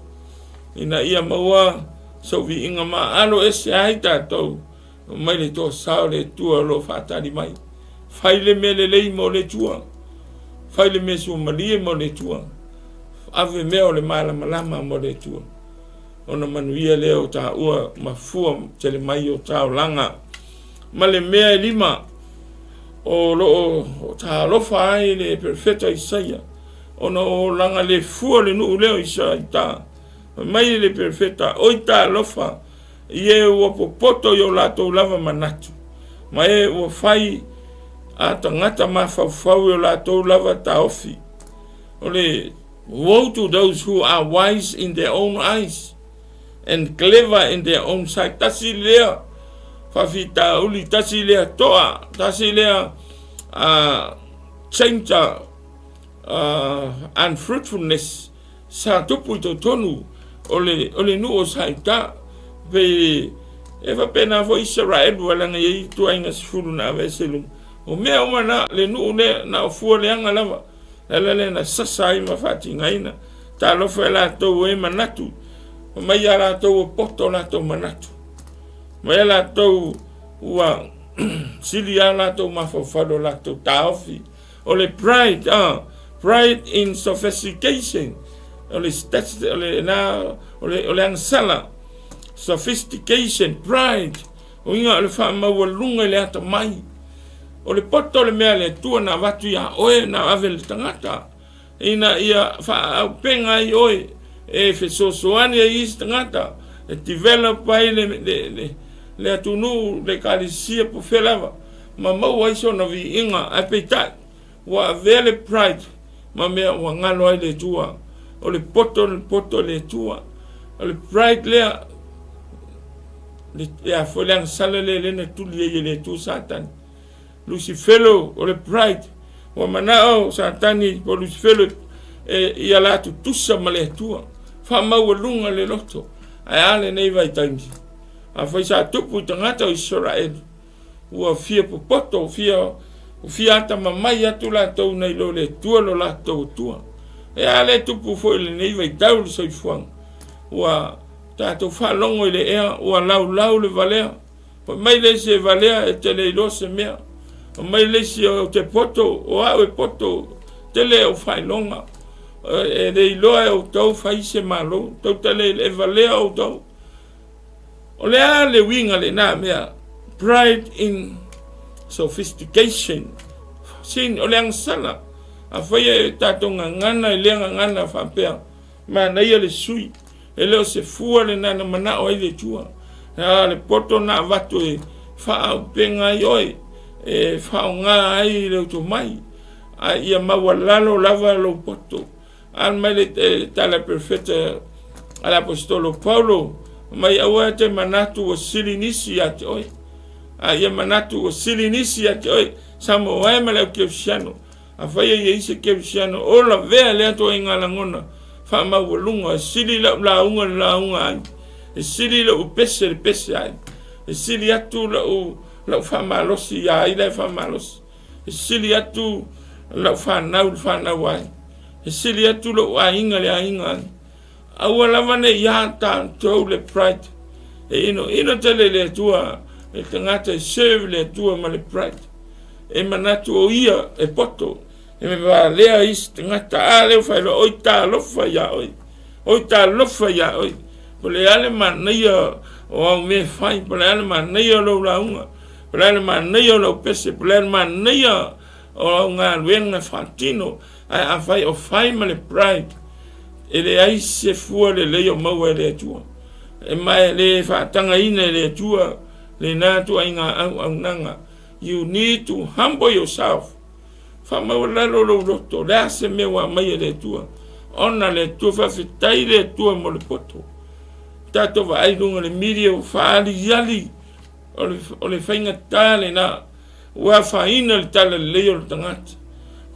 ina ia maua sou viiga maalo ese ai tatou Mai le toasa o le Atua o lo o faatali mai. Fai le mea lelei mo le Atua. Fai le mea suamalie mo le Atua. Ave mea o le malamalama mo le Atua. Ona manuia lea o taua ma fua tele mai o taolaga. Ma le mea e lima o lo o talofa ai le perofeta Isaia. Ona o olaga le fua o le nuu lea o Isaraita. Fai mai le perofeta, Oi talofa i e ua popoto i o latou lava manatu, ma e ua fai a tagata mafaufau i o latou lava taofi. O le Woe to those who are wise in their own eyes and clever in their own sight. Tasi lea faafitauli, tasi lea toa, tasi lea changer unfruitfulness sa tupu i totonu o le, o le nuu o Saita. Pe e faapena foi Isaraelu leaga e i ai ituaiga sefulu na aveese i luga. O mea uma na, le nuu lea, na o fua leaga lava. Le ala lea na sasa ai ma faatigaina. Talofa e latou e manatu, mai ia latou ua poto latou manatu. Mai ia latou ua sili a latou mafaufau lo latou taofi. O le pride, pride in sophistication, o le stats, o le na, o le, o le agasala, sophistication, pride, o inga o le faamaualuga i le atamai. O le poto o le mea a le Atua na avatu iā oe, na ave i le tagata, ina ia faaauupega ai oe, e fesoasoani ai isi tagata, e develop ai le, le, le, le atunuu, le ekalesia po o fea lava, ma maua ai sona viiga. Ae peitai, ua avea le pride ma mea ua galo ai le Atua. O le poto le poto i le Atua. O le pride lea, le, le, foi le agasala lea lea na tuli ai e le Atua Satani. Lusifelo o le pride. Ua manao Satani po Lusifelo e, ia la tutusa ma le Atua. Faamaualuga le loto. Ae a lenei vaitaimi? Afai sa tupu i tagata o Isaraelu, ua fia popoto, fia, ua fia atamamai atu latou nai lo le Atua lo latou Atua. E a le tupu foi i lenei vaitau le soifuaga? Ua tatou faalogo i le ea, ua laulau le valea. Fai mai le isi e valea e te le iloa se mea. Fai mai le isi ou te poto, o au e poto, tele ou faailoga. E le iloa e outou fai se malo, tou te le e valea outou. O le a le uiga lena mea? Pride in sophistication. Sin, o le agasala. Afai e tatou gagana i lea gagana faapea, manaia le sui. E le o se fua lena na manao ai le Atua. A le poto na avatu e faaauupega ai oe, e faaaoga ai le tomai, a ia maualalo lava lou poto. A mai le tala perofeta a le aposetolo Paulo, mai aua e te manatu ua sili nisi ia te oe. A ia manatu ua sili nisi ia te oe. Samoa e ma le au kerisiano. Afai e i ai se kerisiano o lavea lea ituaiga lagona faamaualuga, e sili lau lauga i le lauga ai, e sili lou pese i le pese ai, e sili atu lau, lau faamalosi ia ai la e faamalosi, e sili atu lau fanau i le fanau ai, e sili atu lou aiga i le aiga ai. Aua lava ne i ia tatou le pride. E inoino tele i le Atua le tagata e serve le Atua ma le pride. E manatu o ia e poto, e valea isi tagata. A lea ua faailoa, oi talofa ia oe, oi talofa ia oe. Po o le a le manaia o au mea e fai, po o le a le manaia o lou lauga, po o le a le manaia o lau pese, po o le a le manaia o au galuega e faatino. Ae afai o fai ma le pride, e leai se fua lelei o maua e le Atua. E ma e le faatagaina e le Atua lena ituaiga auaunaga. You need to humble yourself. Faamaualalo lou loto, o le a se mea ua aumai e le Atua. Ona le Atua, faafetai le Atua mo le poto. Tatou vaai i luga o le media ua faaliali o le faigata lena. Ua afaina le talalelei o le tagata.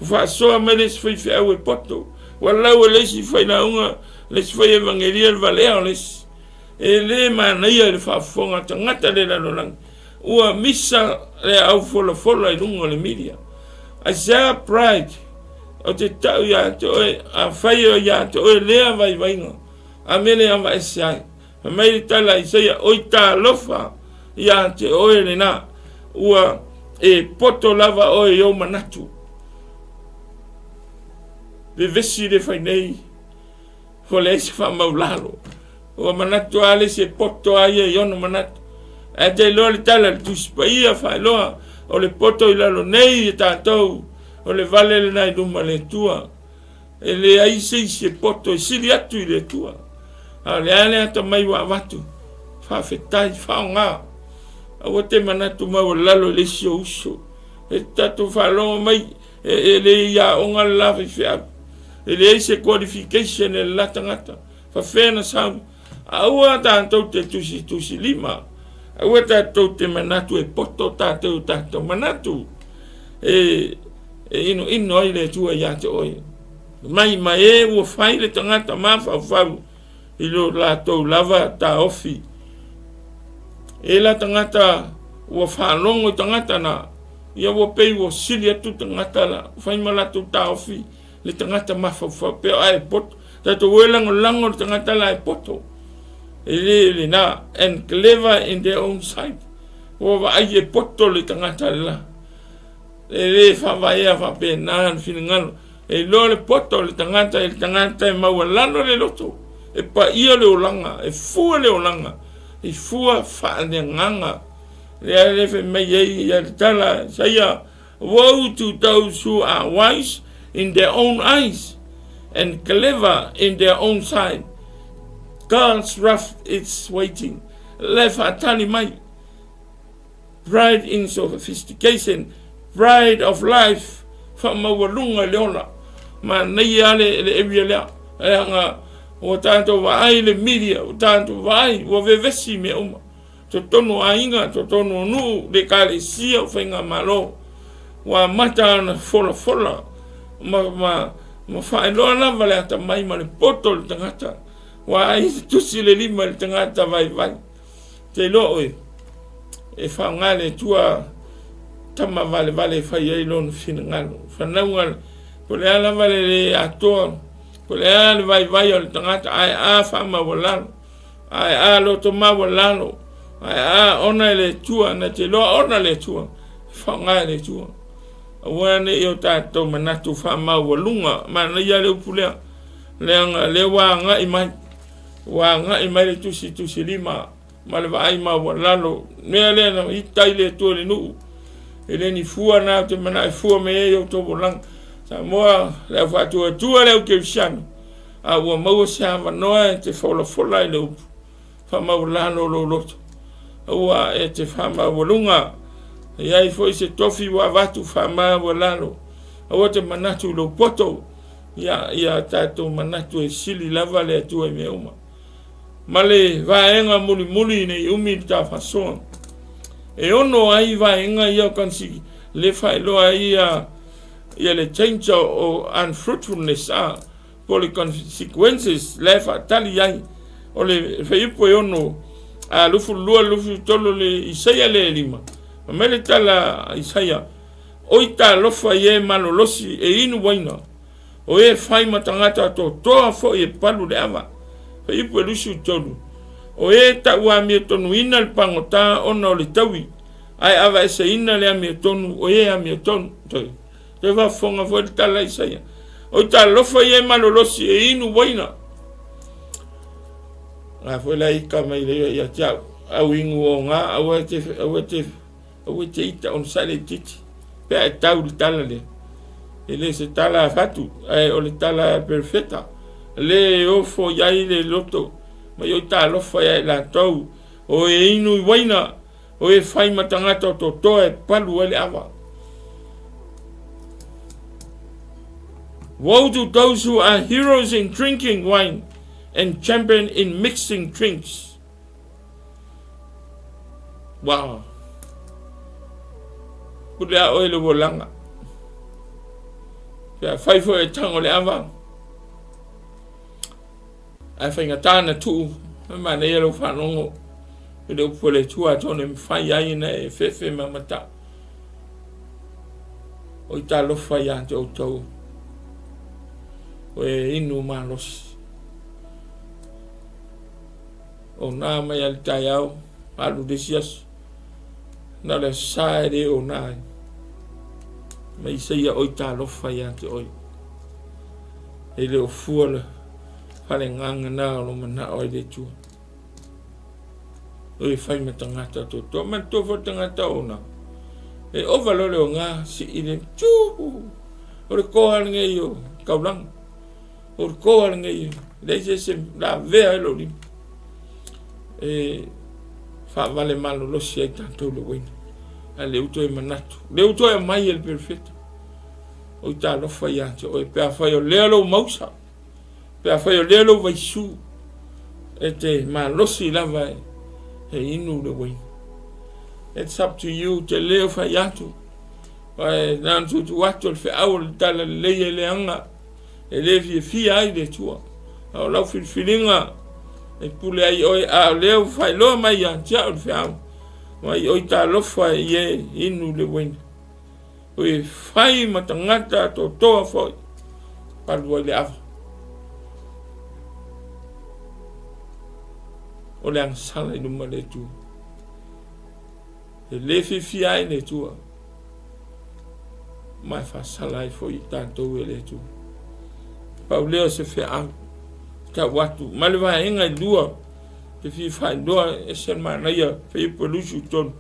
Ua faasoa mai le isi faifeau e poto. Ua lau e le isi failauga, le isi fai evangelia le valea o le isi. E le manaia i le faafofoga a tagata le lalolagi. Ua misa le aufolafola i luga o le media. Aisea pride? Ou te tau ia te oe, afai o ia te oe lea vaivaiga, a mea le avaese ai. Fai mai le tala a Isaia, Oi talofa ia te oe lena, ua e poto lava oe i ou manatu. Vevesi le fai nei, ua leai se faamaulalo. Ua manatu lava le isi e poto lava ia i ona manatu. Ae te iloa le tala i le Tusi Paia faailoa, o le poto i lalo nei e tatou, o le vale lena i luma o le Atua. E leai se isi e poto e sili atu i le Atua. A o le a le atamai ua avatu? Faafetai, faaaoga. Aua te manatu maualalo i le isi ou uso. E tatou faalogo mai, e le i aoga le la faifeau. E leai se qualification e le la tagata. Fafea na sau. Aua tatou te tusitusilima. Aua tatou te manatu e poto tatou i tatou manatu. E inoino ai le Atua ia te oe. Mai ma e ua fai le tagata mafaufau i lo latou lava taofi. E la tagata ua faalogo i tagata na, ia ua pei ua sili atu tagata la, fai ma latou taofi le tagata mafaufau pea ae poto. Tatou e lagolago le tagata la e poto. E le lena, and clever in their own sight. Ua vaai e poto le tagata la. E le faavaea faapena le finagalo. E iloa le poto o le tagata i le tagata e maualalo le loto, e paia le olaga, e fua le olaga, e fua faaleagaga. Lea le fai mai ai ia le tala Isaia, Woe to those who are wise in their own eyes and clever in their own sight. God's wrath is waiting. Le faatali mai. Pride in sophistication, pride of life, faamaualuga i le ola. Manaia lava le area lea, leaga ua tatou vaai i le media, ua tatou vaai, ua vevesi mea uma. Totonu o aiga, totonu o nuu, le ekalesia, o faigamalo, ua amata ona folafola ma, ma, ma faailoa lava le atamai ma le poto o le tagata. Ua ai se tusi le lima i le tagata vaivai. Te iloa oe, e faaaoga e le Atua tama valevale e fai ai lona finagalo. Fanauga, po le a lava le le atoa, po le a le vaivai o le tagata, ae a faamaualalo, ae a loto maualalo, ae a ona e le Atua, na te iloa ona le Atua, e faaaoga e le Atua. Aua ne i o tatou manatu faamaualuga, manaia le upu lea, leaga lea ua agai mai. Ua agai mai le tusitusilima ma le vaai maualalo. Mea lea na ita i le Atua i le nuu. E le ni fua na ou te manao e fua mai ai outou olaga. Samoa, le au faatuatua le au kerisiano, a ua maua se avanoa e te folafola ai le upu, faamaualalo lou loto. Aua e te faamaualuga, e i ai foi se tofi ua avatu faamaualalo. Aua te manatu i lou poto, Ia, ia tatou manatu e sili lava le Atua i mea uma. Ma le vaega mulimuli nei umi le tafasoa. E ono ai vaega ia o kansi le faailoa ai ia, ia le change o unfruitfulness a po le consequences la e faatali ai o le fuaiupu e ono a 22 23 le Isaia le lima. Fai mai le tala a Isaia, Oi talofa i e malolosi e inu uaina, o e fai ma tagata totoa foi e palu le ava. Fuaiupu e 23, O e tauamiotonuina le pagota ona o le taui, ae avaeseina le amiotonu o e amiotonu. Toe, toe faafofoga foi le tala a Isaia. Oi talofa i e malolosi e inu uaina. A foi la ika mai le ia te au, au inu o ngā, aua te, aua te, Aua e te ita onosai laitiiti pe a e tau i le tala lea. E le se tala a fatu, ae o le tala a perofeta. Le e ofo i ai le loto, ma i oi talofa ia i latou, o e inu i uaina, o e fai ma tagata o totoa e palu ai le ava. Woe to those who are heroes in drinking wine and champion in mixing drinks. Wow. Pule a oe le uolaga. Pe a fai foi e tango le ava. Ae faigata na tuu. E manaia lou faalogo. I le upu a le Atua atonu e mafai ai ona e fefe ma matau. Oi talofa ia te outou. O e inu malosi. O nā mai a le taeao, alu le isi aso. Na o le aso Sa e le o nā ai. Mai Isaia oi talofa ia te oi. E le o fua le faleagaga na o lo manao ai le Atua. O e fai ma tagata totoa. Manatua foi le tagata o nā. E ova loa le oga, sii le, tū! O le koa lenei o taulaga. O le toa lenei, leai se isi e lavea ai lou lima. E faavale malolosi ai tatou le uaina. A le uto e manatu, le uto e aumai e le perofeta. O i talofa ia te oe, pe afai o lea lou mausa, pe afai o lea lou vaisu, e te malosi lava e inu le uaina. It's up to you, te le o fai atu. Ae na ona tuutuu atu o le feau o le tala lelei e leaga e le fiafia ai le Atua. A o lau filifiliga e pule ai oe, a o lea ua faailoa mai ia te au le feau, mai oi talofa i e inu le uaina. Oi e fai ma tagata atoatoa foi, palu ai le ava. O le agasala i luma le Atua. E le fiafia ai le Atua, ma e faasala ai foi i tatou e le Atua. Pau lea o se feau, tau atu, ma le vaega e lua, te fia faailoa ese le manaia, Filipo 23.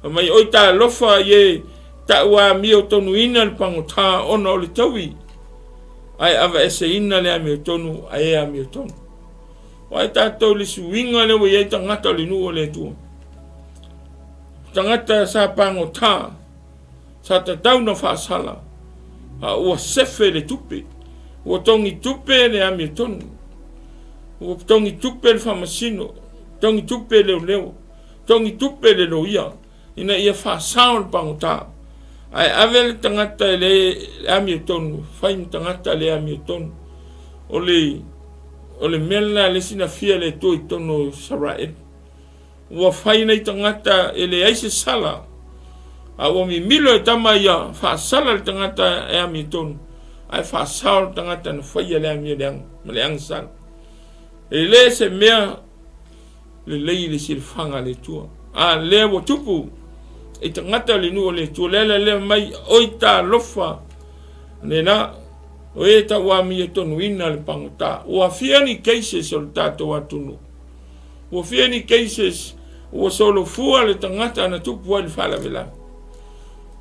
Fai mai, Oi talofa i e tau amiotonuina le pagota ona o le taui, ae aveeseina le amiotonu a e amiotonu. O ai tatou i le suiga lea ua i ai tagata o le nuu o le Atua? Tagata sa pagota, sa tatau na faasala, a ua sefe le tupe, ua togi tupe le amiotonu, ua togi tupe le faamasino, togi tupe leoleo, togi tupe le loia, ina ia faasao le pagota. Ae ave le tagata e le amiotonu, fai ma tagata le amiotonu. O le, o le mea lena le sinafia le Atua i totonu o Isaraelu. Ua fai nei tagata e leai se sala, a ua mimilo e tama ia faasala le tagata e amiotonu, ae faasao le tagata na faia le amio leaga ma le agasala. E le se mea lelei i le silafaga a le Atua. A lea ua tupu i tagata o le nuu o le Atua, lea la lea mai, oi talofa, lena, o e tau amiatonuina le pagota. Ua fia ni cases o le tatou atunuu. Ua fia ni cases ua solofua le tagata na tupu ai le faalavelave.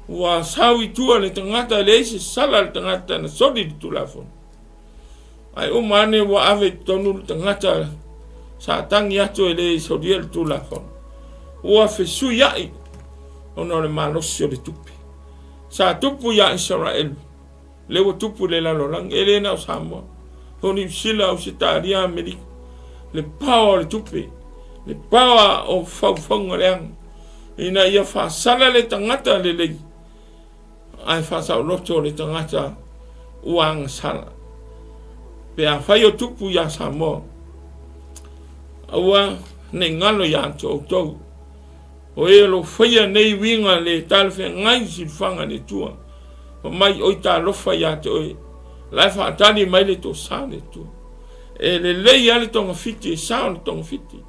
Ua sau i tua le tagata, leai se sala le tagata na soli le Tulafono. Ae uma ane ua ave i totonu le tagata sa tagi atu e le solia le Tulafono. Ua fesuiai ona o le malosi o le tupe. Sa tupu ia Isaraelu, lea ua tupu i le lalolagi, e le na o Samoa, o Niu Sila, Ausetalia, Amerika. Le power o le tupe, le power o faufauga leaga, ina ia faasala le tagata lelei, ae faasaoloto le tagata ua agasala. Pe afai o tupu iā Samoa, aua ne i galo iā te outou, o e o lo o faia nei uiga le talafeagai i silafaga a le Atua, fa mai oi talofa iā te oe, la e faatali mai le tosa le Atua. E lelei lava le togafiti, e sao le togafiti,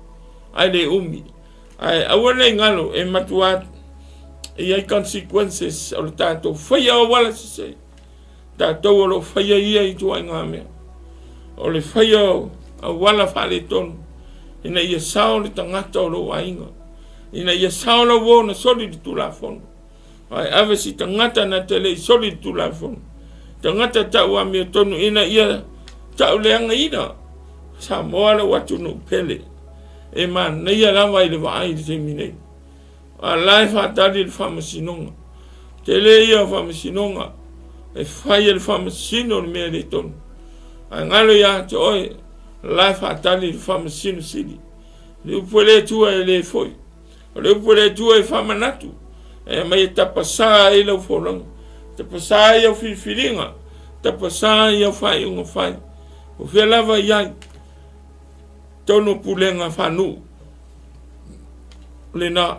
ae le umi. Ae aua ne i galo e matua i ai consequences o le tatou faia o auala sese. Tatou o lo o faia ia ituaiga mea. O le faia o auala faaletonu ina ia sao le tagata o lou aiga, ina ia sao lau uo na soli le Tulafono. Ae ave si tagata na te le i soli le Tulafono, tagata tau amiotonu ina ia tauleagaina Samoa lou atunuu pele. E manaia lava i le vaai i le taimi nei. A la e faatali le faamasinoga. Tele ia o faamasinoga e fai e le faamasino le mea le tonu. Ae galo ia te oe, la e faatali le faamasino sili. Le upu e le Atua e le foi. O le upu a le Atua e faamanatu, e aumai e tapasā ai lau folauga, tapasā ai au filifiliga, tapasā ai au faaiuga fai. O fea lava i ai, tonu pulega faanuu. Lena,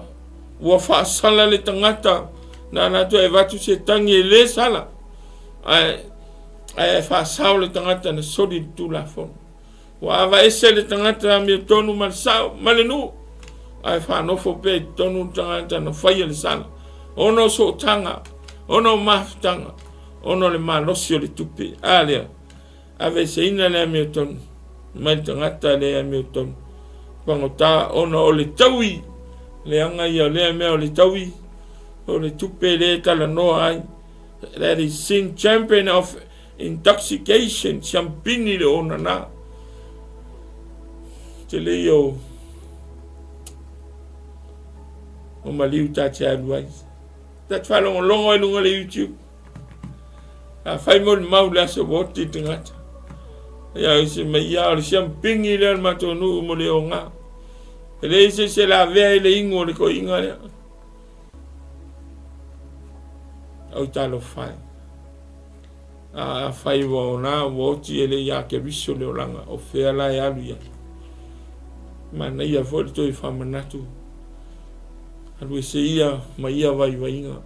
ua faasala le tagata na latou e avatu se tagi e le sala, ae, ae faasao le tagata na soli le Tulafono. Ua avaese le tagata amiotonu ma le sao ma le nuu, ae faanofo pea i totonu le tagata na faia le sala, ona o sootaga, ona o mafutaga, ona o le malosi o le tupe. A lea, aveeseina le amiotonu mai le tagata le amiotonu pagota ona o le taui, leaga ia o lea mea o le taui, o le tupe le talanoa ai. That is sin champion of. Intoxication, siampini le onana. Tele ia o o maliu ta te alu ai. Ta te faalogologo ai luga le YouTube. A fai mo le mau le aso ua oti le tagata. Ia o se mai ia o le siampini lea o le matou nuu mo le oga. E leai se isi e lavea ai le igu o le toeaina lea. Oi talofa e. A afai ua ona ua oti e le ia Keriso le olaga, o fea la e alu i ai? Manaia foi le toe faamanatu. Alu ese ia ma ia vaivaiga.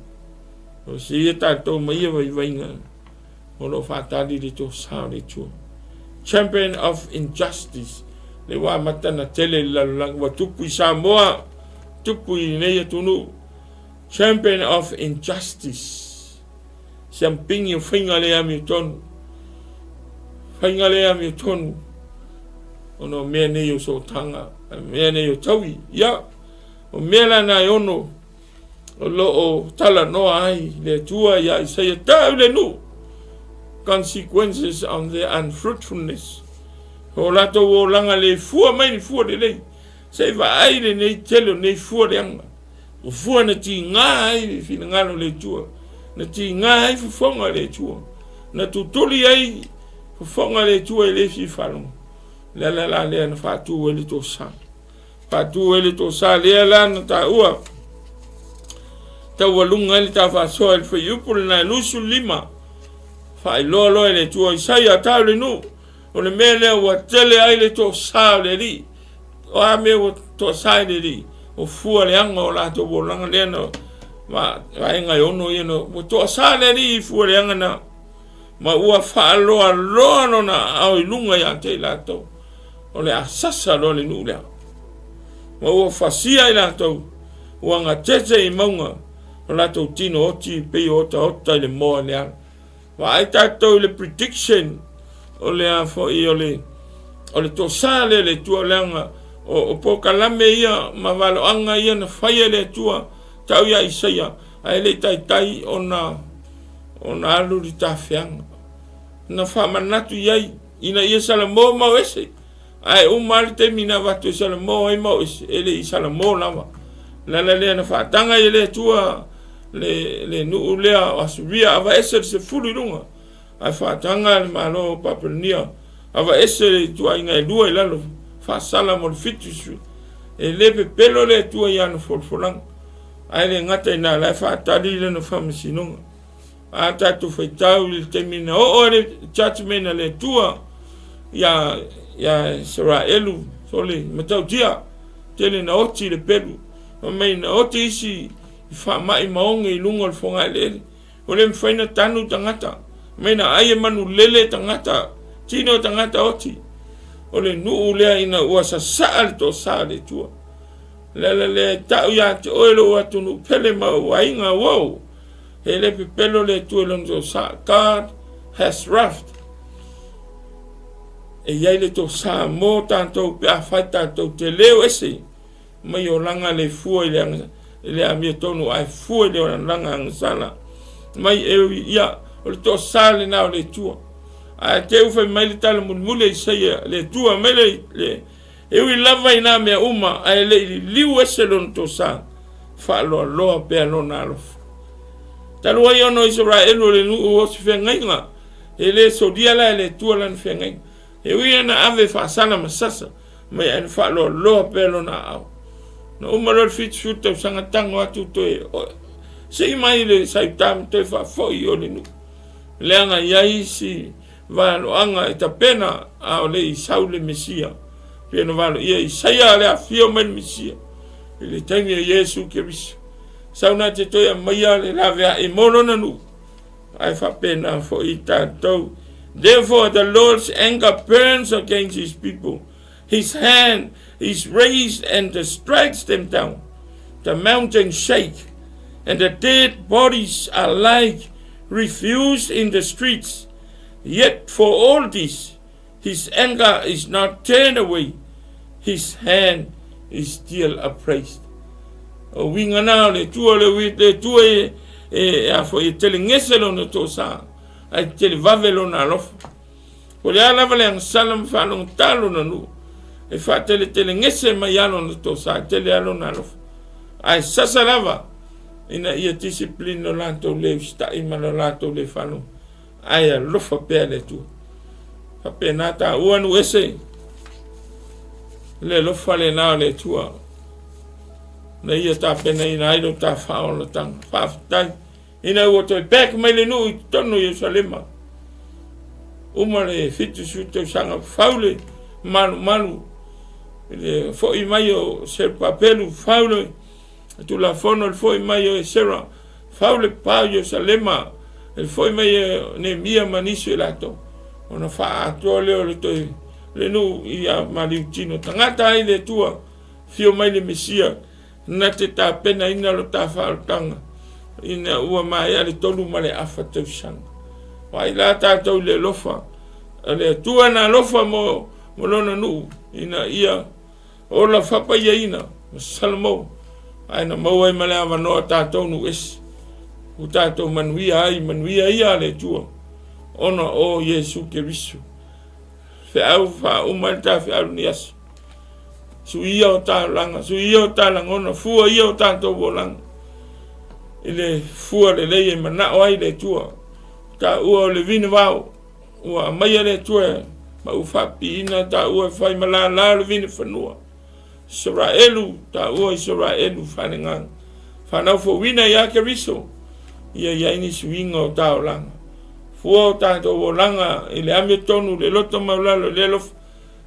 Alu ese ia tatou ma ia vaivaiga o lo o faatali le tosa o le Atua. Champion of Injustice, le ua amata na tele i le lalolagi, ua tupu i Samoa, tupu i lenei atunuu. Champion of Injustice, siampingi o faiga le amiotonu, faiga le amiotonu, ona o mea nei o sootaga, mea nei o taui. Ia, o mea la na e ono o lo o talanoa ai le Atua iā Isaia, tau le nuu, consequences on their unfruitfulness. O latou olaga le fua mai ni fua lelei, se i vaai lenei tele o nei fua leaga. O fua na tiga ai le finagalo o le Atua, na tiga ai fofoga o le Atua, na tutuli ai fofoga o le Atua e le fia faalogo. Le ala la lea na faatu ai le tosa. Faatu ai le tosa lea la na taua taualuga ai le tafaasoa i le fuaiupu lena e 25 faailoa loa e le Atua Isaia tau le nuu o le mea lea ua tele ai le tosa o le Alii o a mea ua toasa i le Alii o fua leaga o latou olaga lea na vaega e ono ia na ua toasa le Alii i fua leaga na ma ua faaloaloa lona aao i luga ia te i latou o le a sasa loa le nuu lea. Ma ua fasia i latou, ua gatete i mauga, o latou tino oti pei o otaota i le moa i le ala. Vaai tatou i le prediction o le a foi o le o le tosa lea le Atua leaga o, o polokalame ia ma valoaga ia na faia e le Atua tau ia Isaia ae le i taitai ona ona alu le tafeaga na faamanatu i ai ina ia salamo mau ese ae uma lava le taimi na avatu e salamo ai mau ese e le i salamo lava le ala lea na faataga ai e le Atua le, le nuu lea o Asuria avaese le sefulu i luga ae faataga le Malo o Papelonia avaese le ituaiga e lua i lalo faasala mo le fitu e le pepelo le Atua i ana folafolaga ae le gata i na la e faatali lana faamasinoga A tatou faitau i le taimi na oo ai le judgment a le Atua ia ia Isaraelu, sole matautia tele na oti le pelu, fai mai na oti isi i faamai ma oge i luga o le fogaeleele, ua le mafai na tanu tagata, mai na ai e manu lele tagata, tino tagata oti. O le nuu lea ina ua sasaa le toasa o le Atua. Le ala lea e tau ia te oe lou atunuu pele ma ou aiga, wow! E le pepelo le Atua i lona tosa. God has wrath. E i ai le tosa mo tatou pe afai tatou te leo ese mai olaga le fua i le, i le amiotonu ae fua i le olaga agasala. Mai e ui ia, o le tosa lena o le Atua. Ae te u fai mai le tala mulimuli a Isaia, le Atua mai le, le E ui lava i nā mea uma, ae le i liliu ese lona tosa, faaloaloa pea lona alofa. Talu ai ona o Isaraelu o le nuu o se feagaiga, e le solia la e le Atua lana feagaiga. E ui ana ave faasala ma sasa, mai ae na faaloaloa pea lona aao. Na uma loa le 70 tausaga tago atu toe sii mai le Saiuta ma toe faafoi o le nuu. Leaga i ai isi Valoaga e tapena a o le i sau le Mesia. Pei ona valoia Isaia le afio mai le Mesia i le taimi o Iesu Keriso. Sau na te toe aumaia le laveai mo lona nuu, ae faapena foi tatou. Therefore the Lord's anger burns against his people. His hand is raised and strikes them down. The mountains shake, and the dead bodies are like refuse in the streets. Yet for all this, his anger is not turned away, his hand is still upraised. O uiga na o le Atua, le ui le Atua e, e, e a foi e telegese lona tosa. Ae televave lona alofa. Po o le a lava le agasala ma faalogotā lona nuu, e faateletelegese mai lava lona tosa, e tele lava lona alofa. Ae sasa lava ina ia discipline lo latou le usitai ma lo latou le faalogo, ae alofa pea le Atua. Faapena taua nuu ese, le alofa lena o le Atua na ia tapenaina ai lo ta faaolataga. Faafetai. Ina ua toe back mai le nuu i totonu o Ierusalema, uma le 70 tausaga fau le malumalu i le foi mai o Serubabelu, fau le Tulafono i le foi mai o Esera, fau le pa o Ierusalema i le foi mai o Neemia ma nisi o i latou, ona faaatoa lea o le toe le nuu ia maliutino tagata ai le Atua, afio mai le Mesia Na te tapenaina lo ta faaolataga ina ua maea le 3 1/2 tausaga. Vaai la tatou i le alofa o le Atua na alofa mo lona nuu ina ia ola faapaiaina ma Salomao, ae na maua ai ma le avanoa tatou nuu ese ua tatou manuia ai, manuia ia a le Atua ona o Iesu Keriso. Feau faauma ai le ta feau lenei aso. Suia o ta olaga, suia o ta lagona, fua ia o tatou olaga i le fua lelei e manao ai le Atua. Taua o le vine vao, ua aumaia le Atua ma ua faapipiina taua e fai ma lala o le vine fanua. Isaraelu, taua Isaraelu faaleagaga. Fanau fouina ia Keriso, ia i ai ni suiga o ta olaga. Fua o tatou olaga i le amiotonu, le loto maualalo i le alofa,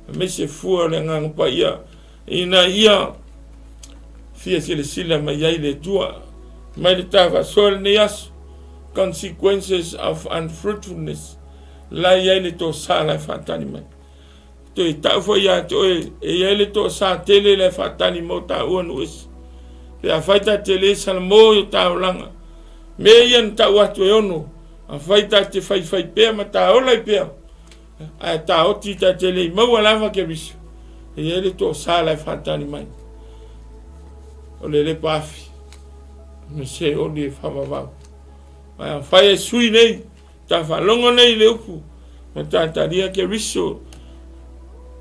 aemaise fua o le Agaga Paia, ina ia fia silasila mai ai le Atua. Mai le ta faasoa lenei aso, consequences of unfruitfulness, la i ai le tosa la e faatali mai. Toe tau foi ia te oe, e i ai le toasa tele la e faatali mo taua nuu ese. Pe afai ta te le salamo i o ta olaga, mea ia na tau atu e ono, afai ta te faifai pea ma ta ola ai pea, ae taoti ta te le i maua lava Keriso, e i ai le toasa la e faatali mai. O le lepa afi, ma se oli e faavavau. Ae afai e sui nei, Ta faalogo nei i le upu ma ta talia Keriso,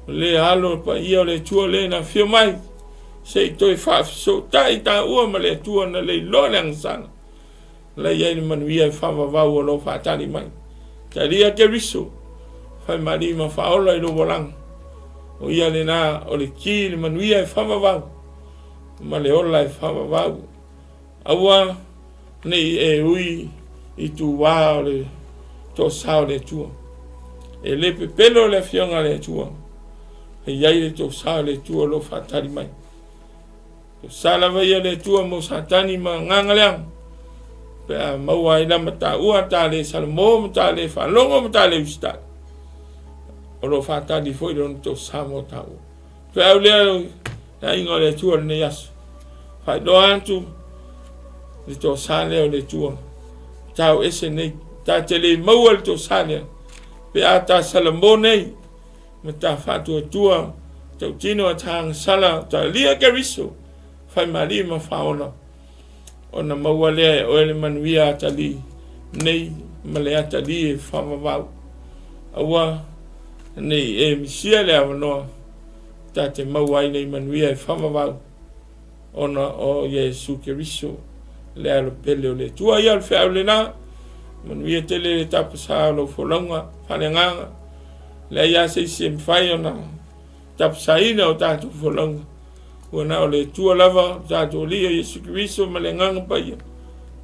le Alo paia o le Atua le na afio mai, se i toe faafesootai taua ma le Atua na le iloa le agasala, la i ai le manuia e faavavau o lo o faatali mai. Talia Keriso, fai ma Alii ma Faaola i lou olaga. O ia lena o le ki i le manuia e faavavau ma le ola e faavavau. Aua ne i e ui i tuā o le toasā o le Atua. E le pepelo le Afioga a le Atua, e i ai le toasā o le Atua o lo o faatali mai. Toasā lava ia le Atua mo Satani ma agaga leaga, pe a maua ai la mataua ta le salamo ma ta le faalogo ma ta le usitai. O lo o faatali foi lona toasā mo taua. Feau lea le aiga o le Atua lenei aso. Faailoa atu le toasa lea o le Atua. Tau ese nei, ta te le maua le toasa lea. Pe a ta salamo nei, ma ta faatuatua, tautino a ta agasala, ta lia Keriso, fai ma Alii ma Faaola. Ona maua lea e oe le manuia atalii nei ma le atalii e faavavau. Aua nei e misia le avanoa ta te maua ai nei manuia e faavavau ona o Iesu Keriso le Alo pele o le Atua. Ia o le feau lena, manuia tele le tapasā o lau folauga faaleagaga. Leai lava se isi e mafai ona tapasaina o tatou folauga, ua na o le Atua lava, o tatou Alii o Iesu Keriso ma le Agaga Paia,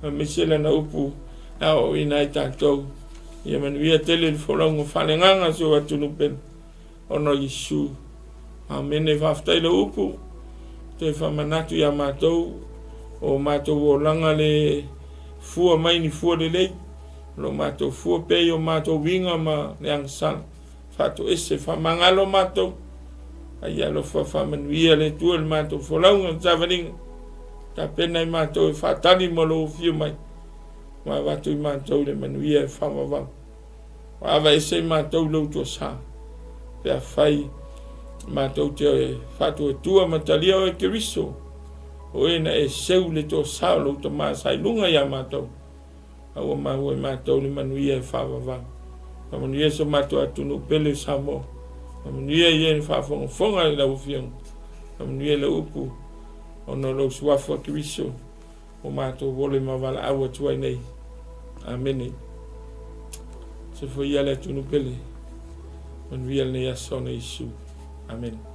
aemaise lana upu e aoaoina ai tatou. Ia manuia tele le folauga faaleagaga o si ou atunuu pele, ona o Iesu. Amene. Faafetai lau upu, toe faamanatu ia matou, o matou olaga le fua mai ni fua lelei, o lo matou fua pea i o matou uiga ma le agasala. Faatoese, faamagalo matou, a ia alofa faamanuia le Atua i le matou folauga ma savaliga. Tapena i matou e faatali mo lou afio mai, ma avatu i matou le manuia e faavavau. Ua avaese i matou lou toasa, pe afai matou te faatuatua ma talia oe Keriso, o oe na e seu le toasa o lou Tama sa i luga ia matou. A ua maua i matou le manuia e faavavau. Faamanuia so matou atunuu pele o Samoa. Faamanuia i e na faafogafoga i lau Afioga. Faamanuia i lau upu ona o lou suafa Keriso ua matou ole ma valaau atu ai nei. Amene. Soifua ia le atunuu pele. Manuia lenei aso ona Iesu. Amene.